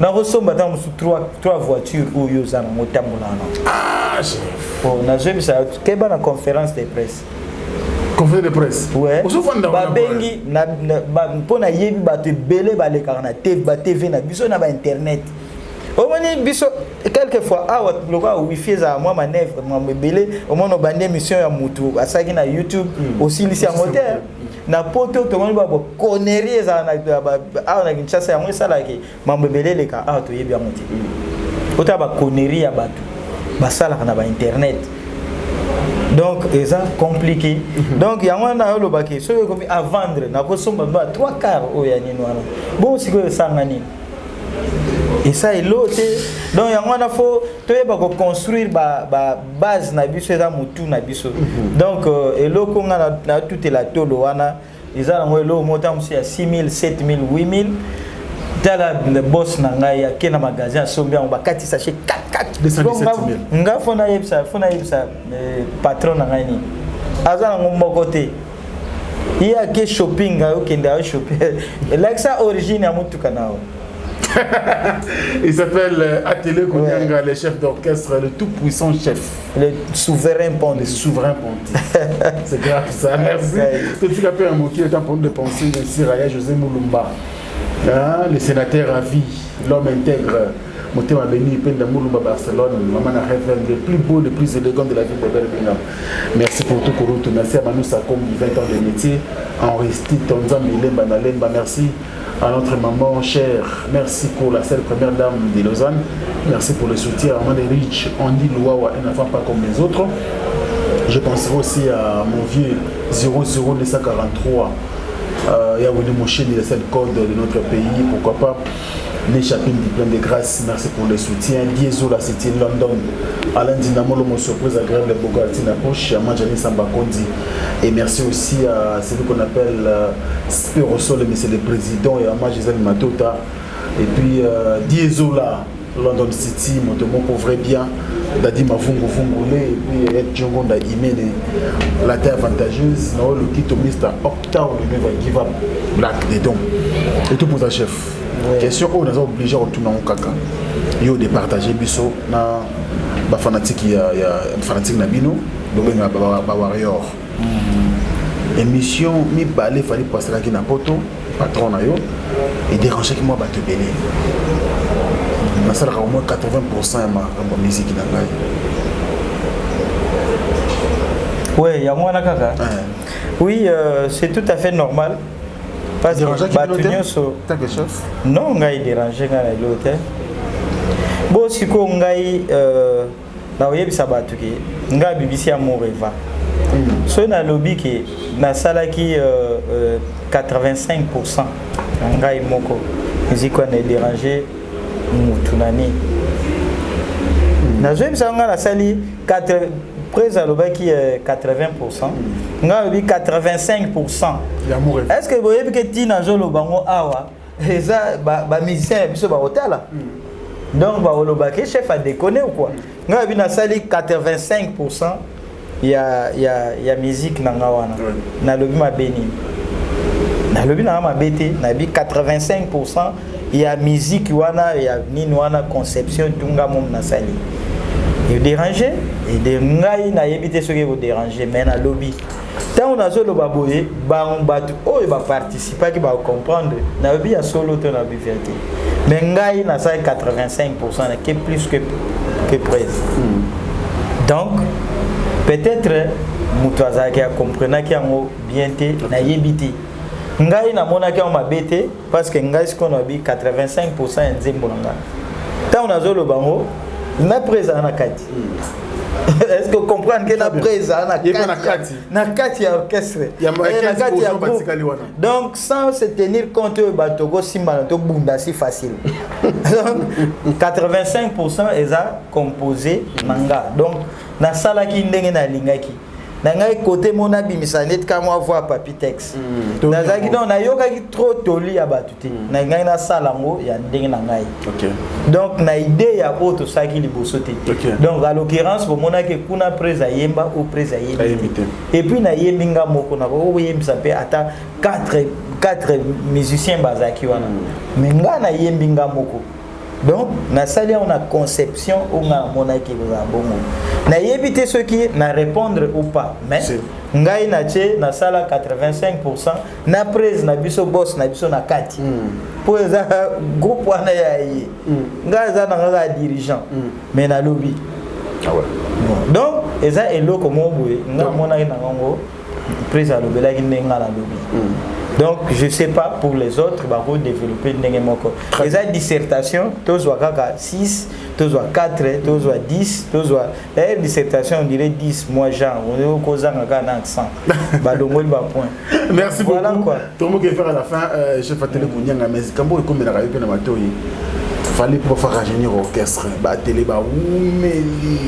Speaker 1: nakosomba ntango mosusu trois voiture oyo oza nango otambola wana. Nazoyebisa, keba na conférence de presse.
Speaker 2: Conférence de presse.
Speaker 1: Ouais, babengi mpo nayebi bato ebele balekaka na batv na biso, na bainternet. Omoni biso quelquefois awa, lokola wifi ezala mwa manœuvre, mambo ebele. Omoni obandi émission ya mutu asalaki na YouTube, osilisi yango te. Na poto tomoni baconnerie ezala awa na Kinshasa, yango esalaki mambo ebele eleka awa, toyebi yango te. Otala baconnerie ya bato basalaka na bainternet, donc eza compliqué. Donc yango wana olobaki soki ekomi à vendre, nakosomba ba 3 quart oyo ya nini wana. Bon, sikoyo esanga nini? Esa elo te. Donc yango wana faut toyeba koconstruire ba base na biso, eza motu na biso. Donc eloko nga natutela tolo wana eza nango eloko moko ntango mosusu ya 6000, 7000, 8000. Tala boss na ngai ake na magasin, asombi yango, bakati sachet 4 4. Nga faut nayebisa patron na ngai nini, aza nango moko te. Ye ake shopping, ayokende ayo shopping, elakisa origine ya motuka na yo.
Speaker 2: Il s'appelle Atelier Konyanga, ouais. Le chef d'orchestre, le tout-puissant chef.
Speaker 1: Le souverain pontifie.
Speaker 2: Le souverain pontifie. C'est grave ça, merci. Ouais. Tout de suite après un mot qui est temps pour nous de penser, merci Raya José Moulumba, hein, le sénateur à vie, l'homme intègre. Motema Beni, Penda Moulumba Barcelone, maman a rêvé le plus beau, le plus élégant de la ville de Birmingham. Merci pour tout, Kouroutou. Merci à Manu Sakombi, 20 ans de métier. Henri Tonza Milemba Nalemba, merci à notre maman chère. Merci pour la seule première dame de Lausanne. Merci pour le soutien. Maman de Rich, Andy Louawa, un enfant pas comme les autres. Je penserai aussi à mon vieux 00243, Yaweli Moucheni, le seul code de notre pays. Pourquoi pas l'échappée du plein de grâce. Merci pour le soutien. Dieso, la City, London. Alain Dinamo, mon surprise agréable, Bogati Napoche, Amanjani Sambakondi. Et merci aussi à celui qu'on appelle Spirosol, monsieur le président, et à Gisèle Matota. Et puis Dieso là, London City, Motomo pour vrai bien, Dadi Mavungu Vungule, et puis Ed Djongonda Imene, la terre avantageuse, Noël Lukito, Mr. Uptown, Never Give Up, Black Dedon. Et tout pour ta chef. Ouais. Question, on est obligé de retourner en caca. Yo de partager biso na ba fanatique ya ya fanatique na bino, bobenga ba ba warrior. Émission mibale fallait passer na poto, patron na yo et déranger moi bato ebele. Nasalaka au moins 80% ya makambo ya musique na ngai.
Speaker 1: Oui, yango wana kaka. Oui, c'est tout à fait normal. Parce que bato nyonso non ngai déranger ngai na eloko te. Bo sikoyo ngai nakoyebisa bato ke ngai abibisi amour eva. Soki nalobi ke nasalaki 85% na ngai moko, musique wana edéranger mutu na nini? Nazoyebisa ngai nasali 4 prese alobaki 80%, ngai alobi 85%. Est ce que boyebi ke ntina azoloba ngo awa eza bamusicien ya biso bakotala, donc bakolobaki chef a déconné ou quoi? Ngai alobi nasali 85% ya musique na nga wana. Nalobi mabe nini? Nalobi na nga mabe te. Nayebi 85% ya musique wana ya nini wana, conception tunga momo nasali edéranger ede ngai nayebi te soki ekodéranger, mais nalobi ntango nazoloba boye, bango bato oyo baparticipaki bacomprendre nayebi ya solo to na vérité. Mais ngai nasali 85% nake plus que prese. Donc peut-être moto azalaki akomprenaki yango bien te, nayebi te. Ngai namonaki yango mabe te parce que ngai sikoyo nayebi 85% ya nzembo na ngai. Ntango nazoloba yango na prese aza na kati. Est-ce que comprendre que na prese aza na kati ya orchestre, na kati ya groupe, donc sans se tenir compte oyo bato kosimbana tobunda si facile. Donc 85% eza composé na nga, donc nasalaki ndenge nalingaki na ngai kote mo nabimisa neti ka mwa voix papi texte nazalaki. Donc nayokaki trop toli ya bato te, na ngai nasala yango ya ndenge na ngai. Donc na idée ya oyo tosalaki liboso te. Donc à l'occurrence bomonaki kuna prese ayemba ou prese ayembi te, et puis nayembi nga moko, nakokoyembisa mpe ata 4 musiciens bazalaki wana, mais nga nayembi nga moko. Donc nasali yango na conception oyo nga namonaki kozala bongo. Nayebi te soki na répondre ou pas, mais ngai natie nasala 85% na prise na biso boss na biso na kati mpo eza groupe wana ya ye, ngai eza na kaka dirigeant, mais nalobi. Bon, donc eza eloko moko boye ngai namonaki na yango prise alobelaki ndenge ngai nalobi. Donc je sais pas pour les autres bako développer ndenge moko. Eza dissertation, tozwa kaka 6, tozwa 4, tozwa 10, tozwa d'ailleurs dissertation on dirait 10 mois, genre on kozanga kaka na accent balongoli bapoint.
Speaker 2: Merci voilà beaucoup quoi. Tomoki faire à la fin, chef atele konyanga, mais kambo ekomelaka yo mpe na matoi fallait pour faire rajeunir orchestre, batele bawumeli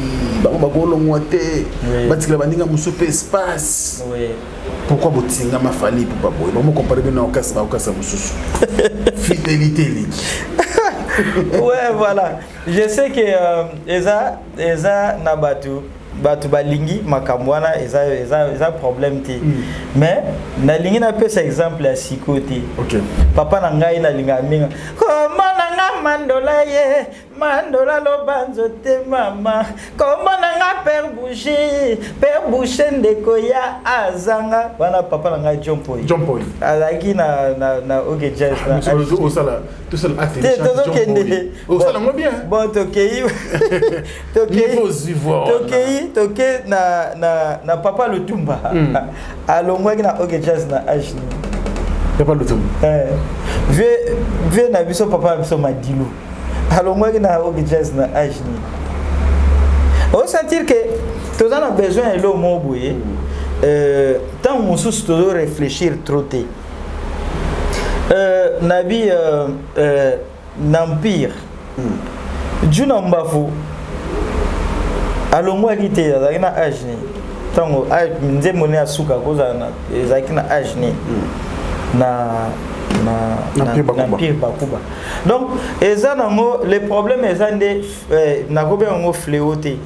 Speaker 2: bango bakolongwa te, batikela baninga mosusu mpe espace. Pourquoi botingama fali po baboye bango compare bino na orchestre baorchestre mosusu, fidélité eleki?
Speaker 1: Ouais, voilà, je sais que eza na bato balingi makambo wana, eza problème te, mais nalingi napesa exemple ya sikoyo te. Papa na ngai nalingaka mingi kombo na nga Mandola, ye Mandola Lobanzo te mama, kombo na nga Père Boucher, Père Boucher ndeko ya azanga wana. Papa na ngai John Poi.
Speaker 2: John Poi.
Speaker 1: Azalaki na OK Jazz na
Speaker 2: osala tosala acte.
Speaker 1: Te, tozokende.
Speaker 2: Osala yango bien.
Speaker 1: Bon, tokei tokei tokei toke na papa Lutumba. Alongwaki na OK Jazz na age nini?
Speaker 2: Papa Lutumba?
Speaker 1: Vieux na biso, papa na biso Madilu alongwaki na OK Jazz na age nini? Osentir ke Toza na besoin ya eloko moko boye. Ntango mosusu tozo réfléchir trop te. Nabi na Empire, Djuna Mbafu alongwaki te, azalaki na age nini ntango nzembo ne asuka kozala ezalaki na age nini na Empire Bakuba? Donc eza nango le problème, eza nde nakobenga yango fléau te.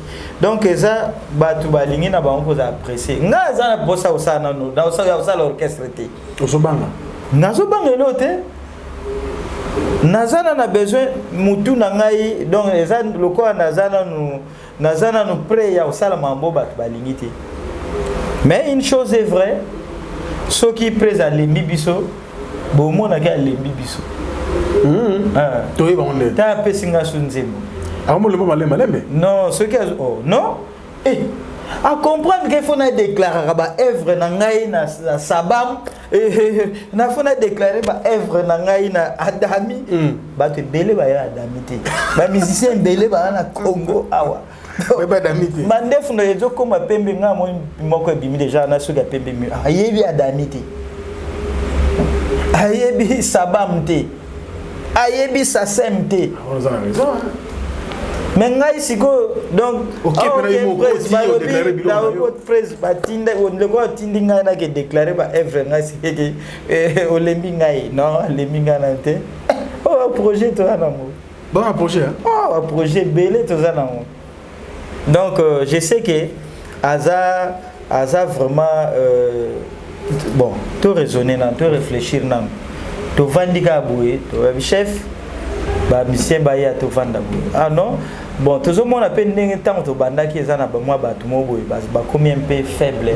Speaker 1: Donc eza bato balingi na bango kozala pressé. Ngai eza na mposa kosala nano, kosala orchestre te.
Speaker 2: Ozobanga?
Speaker 1: Nazobanga eloko te. Naza na besoin mutu na ngai. Donc eza lokola naza nanu prêt ya kosala mambo bato balingi te. Mais une chose est vraie, soki prese alembi biso, bomonaki alembi biso.
Speaker 2: Toyeba ngo nde.
Speaker 1: Ta apesi nga so nzembo.
Speaker 2: Akomolemba malembe malembe.
Speaker 1: Non, soki, oh, non, eh, acomprendre ke faut nadéclaraka baœuvre na ngai na Sabam, na faut nadéclare baœuvre na ngai na Adami. Bato ebele baya Adami te, bamusicien ebele baya na Congo awa.
Speaker 2: Adami te.
Speaker 1: Mandefu na ezokóma pembe, ngai moi moko ebimi déjà na soki ya pembe. Ayebi Adami te, ayebi Sabam te, ayebi Sasem te. Mais ngai sikoyo, donc prese batinda, ndeko atindi ngai nake déclare baœuvre ngai, sekeke olembi ngai. Non, alembi ngai na te. Oyo baprojet toza nango.
Speaker 2: Ba projet?
Speaker 1: Oh, baprojet ebele toza nango. Donc je sais que aza vraiment bon, to raisonner nano, to réfléchir nano. Tovandi kaka boye, tobabi chef, bamusicien baya, tovanda boye. Ah non, bon, tozomona mpe ndenge ntango tobandaki, eza na bamwa bato moko boye bakomi un peu faible,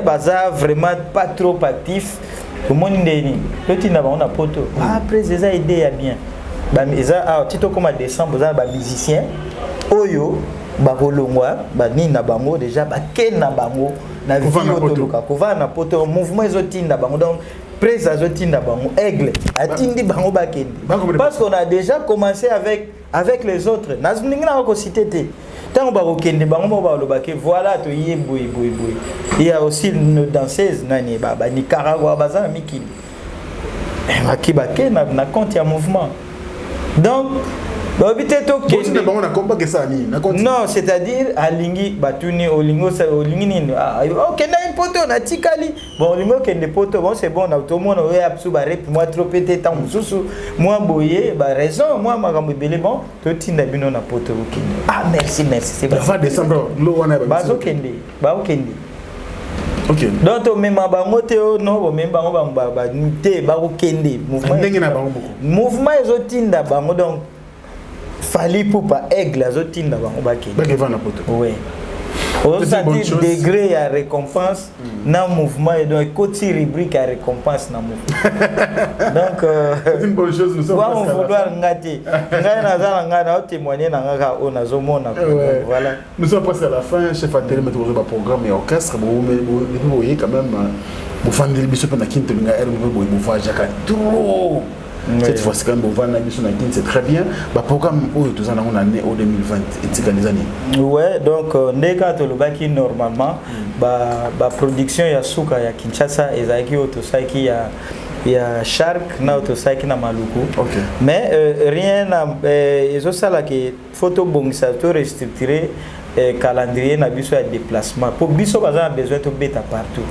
Speaker 1: baza vraiment pas trop actif. Tomoni nde nini, totinda bango na Poto. Après eza idée ya bien. Eza awa ti tokóma décembre, eza na bamusicien oyo bakolongwa banini na bango déjà, bakende na bango na vie oyo toluka, kovanda na Poto. Mouvement ezotinda bango, donc prese azotinda bango, Aigle atindi bango bakende, parce qu'on a déjà commencé avec les autres. Ndenge nanga kociter te, ntango bakokende, bango moko balobaki: voilà, toye boye boye boye. Il y a aussi nos danseuses nani, Banicaragua, baza na mikili, baki bake na compte ya mouvement. Donc balobi te tokende. Non, c'est-à-dire alingi batuni: olingi, olingi nini? Okendaki Poto, natikali. Bon, olingi okende Poto, bon, c'est bon. Tomona oyo ya biso barepi mwa trop pe te, ntango mosusu mwa boye, baraison mwa makambo ebele. Bon, totinda bino na Poto, okende. Ah, merci, merci. Bazokende, bakokende. Donc tomema bango te. O non, bomemi bango te, bakokende.
Speaker 2: Ndenge na bango moko.
Speaker 1: Mouvement ezotinda bango. Donc Fally Ipupa, Aigle azotinda bango bakende.
Speaker 2: Bakeva na Poto.
Speaker 1: Oui, ozosentir degré ya récompense na mouvement, et donc ekoti rubrique ya récompense na mouvement. Donc
Speaker 2: c'est une bonne chose, nous sommes
Speaker 1: presque vouloir nga te, ngai naza na ngai naotémoigne na nga kaka oyo nazomona.
Speaker 2: Voilà, nous sommes presque à la fin, chef atelier. Mais tokozwa baprogramme ya orchestre depuis boye quand même, bofandeli biso mpe na Kini. Tolinga ere mpe boye, bovoyageaka trop. Cette fois-ci quand même bovanda biso na Kini, c'est très bien. Baprogramme oyo toza nango na année o 2020 etikali eza nini?
Speaker 1: Ouais, donc nde kaka tolobaki, normalement baproduction ya suka ya Kinshasa ezalaki oyo tosalaki ya Shark na oyo tosalaki na Maluku. Mais rien na ezosalaka, faut tobongisa, to restructurer calendrier na biso ya déplacement, po biso baza na besoin tobeta partout.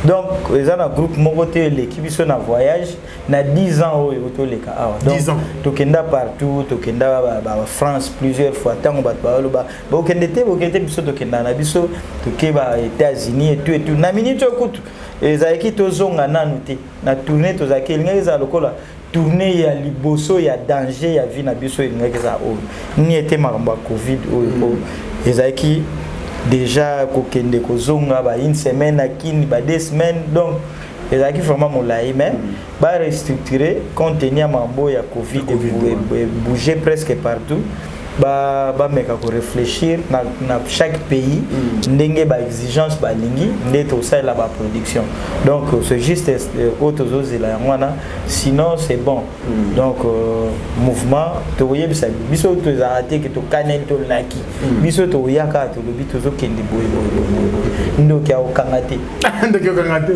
Speaker 1: Donc eza na groupe moko te eleki biso na voyage na 10 ans oyo toleka awa. Donc tokenda partout, tokenda ba France plusieurs fois. Ntango bato baloba bokende te, bokende te, biso tokenda na biso, toke ba États-Unis et tout et tout. Na minute oyo kutu ezalaki tozonga nanu te na tournée. Tozalaki, elingaki ezala lokola tournée ya liboso ya danger ya vie na biso, elingaki ezala oyo nini ete makambo ya Covid oyo, po ezalaki déjà kokende kozonga ba une semaine na Kini, ba 2 semaines. Donc ezalaki vraiment molai, mais barestructurer compte tenu ya makambo ya Covid, bouger presque partout. Bameka ba koréfléchir na chaque pays ndenge baexigence balingi nde tosalela baproduction. Donc c'est juste oyo tozozela yango wana, sinon c'est bon. Donc mouvement tokoyebisa biso, tozalaka te ke tokaneli, tolaki biso, tokoyaka, tolobi tozokende boye boye boye boye, ndoki akokanga te.
Speaker 2: Ndoki okanga te,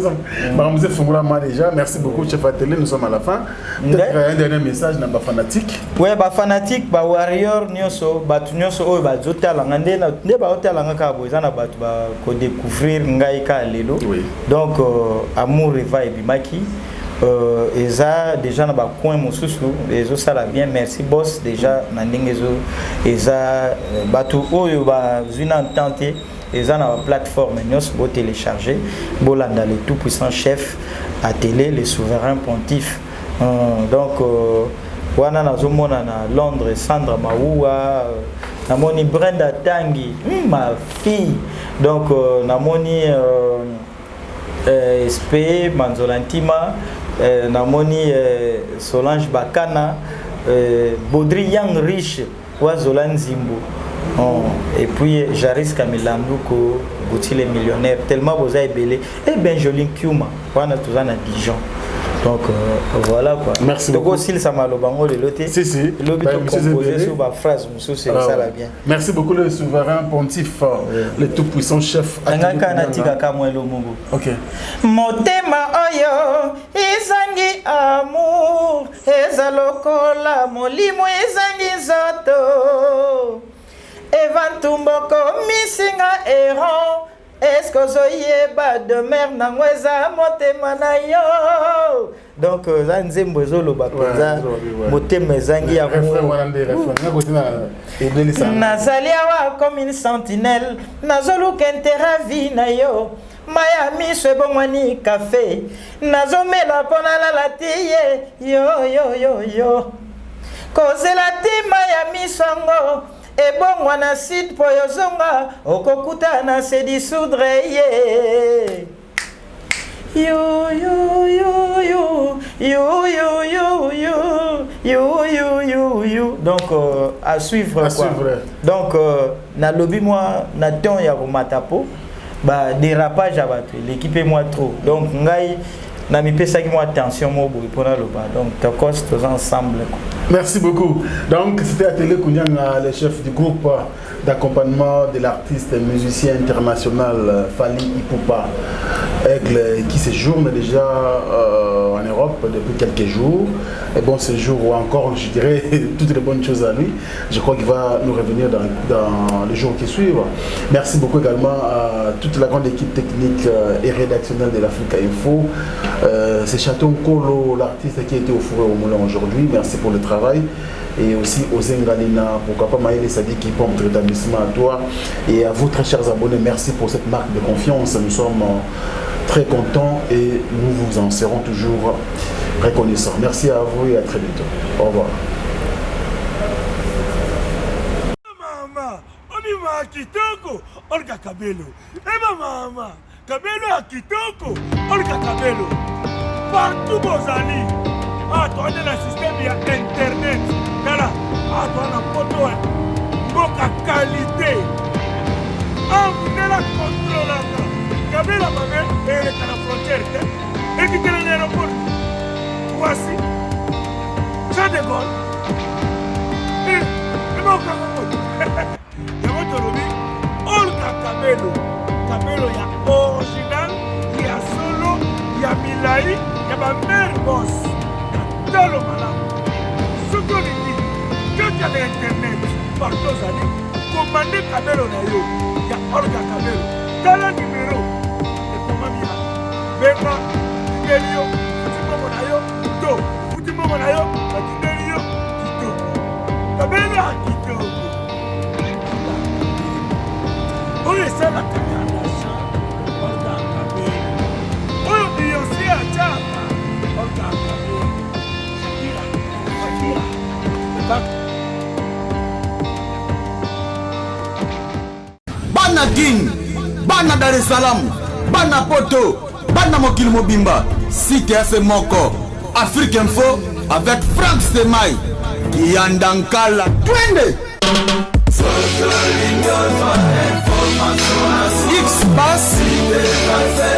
Speaker 2: makambo efungolama déjà. Merci beaucoup, chef atelier, nous sommes à la fin. Peut-être un dernier message na bafanatique?
Speaker 1: Ouais, bafanatique, bawarrior nyonso, bato nyonso oyo bazotalanga nde nde baotalanga kaka boye, eza na bato bakodécouvrir ngai kaka lelo. Donc Amour Eva ebimaki, eza déjà na bacoin mosusu, ezosala bien. Merci boss déjà na ndenge ezo eza bato oyo bazwi na temps te, eza na baplateforme nyonso, botélécharge, bolanda le tout puissant chef atelier, le souverain pontife. Donc wana nazomona na Londres Sandra Mawua, namoni Brenda Tangi, ma fille. Donc namoni sp Manzola Ntima, namoni Solange Bakana, Baudry Young Riche Wazola Nzimbu. Oh, et puis Jaris Kamilanduko, Gouti les millionnaires, tellement boza ebele, et Benjolin Kiuma wana toza na Dijon. Donc voilà quoi.
Speaker 2: Merci beaucoup.
Speaker 1: Tokosilisa maloba ngo lelo te.
Speaker 2: Si, si.
Speaker 1: Lobi
Speaker 2: Bah,
Speaker 1: tocompose
Speaker 2: monsieur.
Speaker 1: sur baphrase mosusu,
Speaker 2: Ah,
Speaker 1: esala
Speaker 2: ouais.
Speaker 1: bien.
Speaker 2: Merci beaucoup, le souverain pontife, le tout-puissant chef.
Speaker 1: Nanga
Speaker 2: Atelier
Speaker 1: kaka
Speaker 2: Kunyanga.
Speaker 1: natikaka mwa elomoko.
Speaker 2: Ok.
Speaker 1: Motema oyo ezangi amour eza lokola molimo ezangi nzoto. Eva Ntumboko misinga eron, eske ozoyeba demeure nango eza motema na yo? Donc eza nzembo ezoloba mpenza motema ezangi amour. Nazali awa comme une sentinelle, nazoluka intérêt vie na yo. Maya miso ebongwani kafe, nazomela mpo nalala te. Ye yo yo yo yo kozela te, maya miso yango ebongwana sud mpo yozonga okokuta na se dissoudre ye. Yo yo yo yo yo yo yo yo yo yo yo yo. Donc à suivre.
Speaker 2: À
Speaker 1: quoi.
Speaker 2: Suivre.
Speaker 1: Donc nalobi mwa na ton ya komata po ba dérapage ya bato eleki mpe mwa trop. Donc ngai namipesaki mwa tension mo boye mpo naloba. Donc tokos, toza ensemble quoi.
Speaker 2: Merci beaucoup. Donc, c'était Atelier Kounyanga, le chef du groupe d'accompagnement de l'artiste et musicien international Fally Ipupa Aigle, qui séjourne déjà en Europe depuis quelques jours. Et bon séjour, ou encore, je dirais, toutes les bonnes choses à lui. Je crois qu'il va nous revenir dans les jours qui suivent. Merci beaucoup également à toute la grande équipe technique et rédactionnelle de l'Africa Info. C'est Chaton Kolo, l'artiste qui était au four et au moulin aujourd'hui. Merci pour le travail. Et aussi aux Engalina, pourquoi pas Maël Sadi qui pompe rétablissement à toi. Et à vous, très chers abonnés, merci pour cette marque de confiance. Nous sommes très contents et nous vous en serons toujours reconnaissants. Merci à vous et à très bientôt. Au revoir.
Speaker 3: Mama omima kitoko Olga Kabelo, eba mama Kabelo ya kitoko Olga Kabelo partout bozali. Awa toande na système ya internet, tala awa toa na poto, mboka qualité. Awa mundele akontrolaka kabela mabe eleka na frontière te, ekitela na aéroport Roissy Jean de Gaulle ebokaka moto yango. Tolobi Olga Kabelo, kabelo ya original, ya solo, ya milai, ya bamare bos na talo malamu. Soki olingi kaka na internet partout ozali, komande kabelo na yo ya Olga Kabelo. Tala numero ekomami ya benga, batindeli yo, futi mbongo na yo to futi mbongo na yo, batindeli yo kitoko, kabelo ya kitoko oyo esalaka Kardashian. Olga Kabelo oyo Beyoncé atiaka, Olga Kabelo, Shakira, Shakira.
Speaker 4: Bana Kin, bana Dar es Salaam, bana Poto, bana mokili mobimba, site ya se moko, Afrique Info avec Frank Semai Kiyanda Nkala, twende. X-Pass.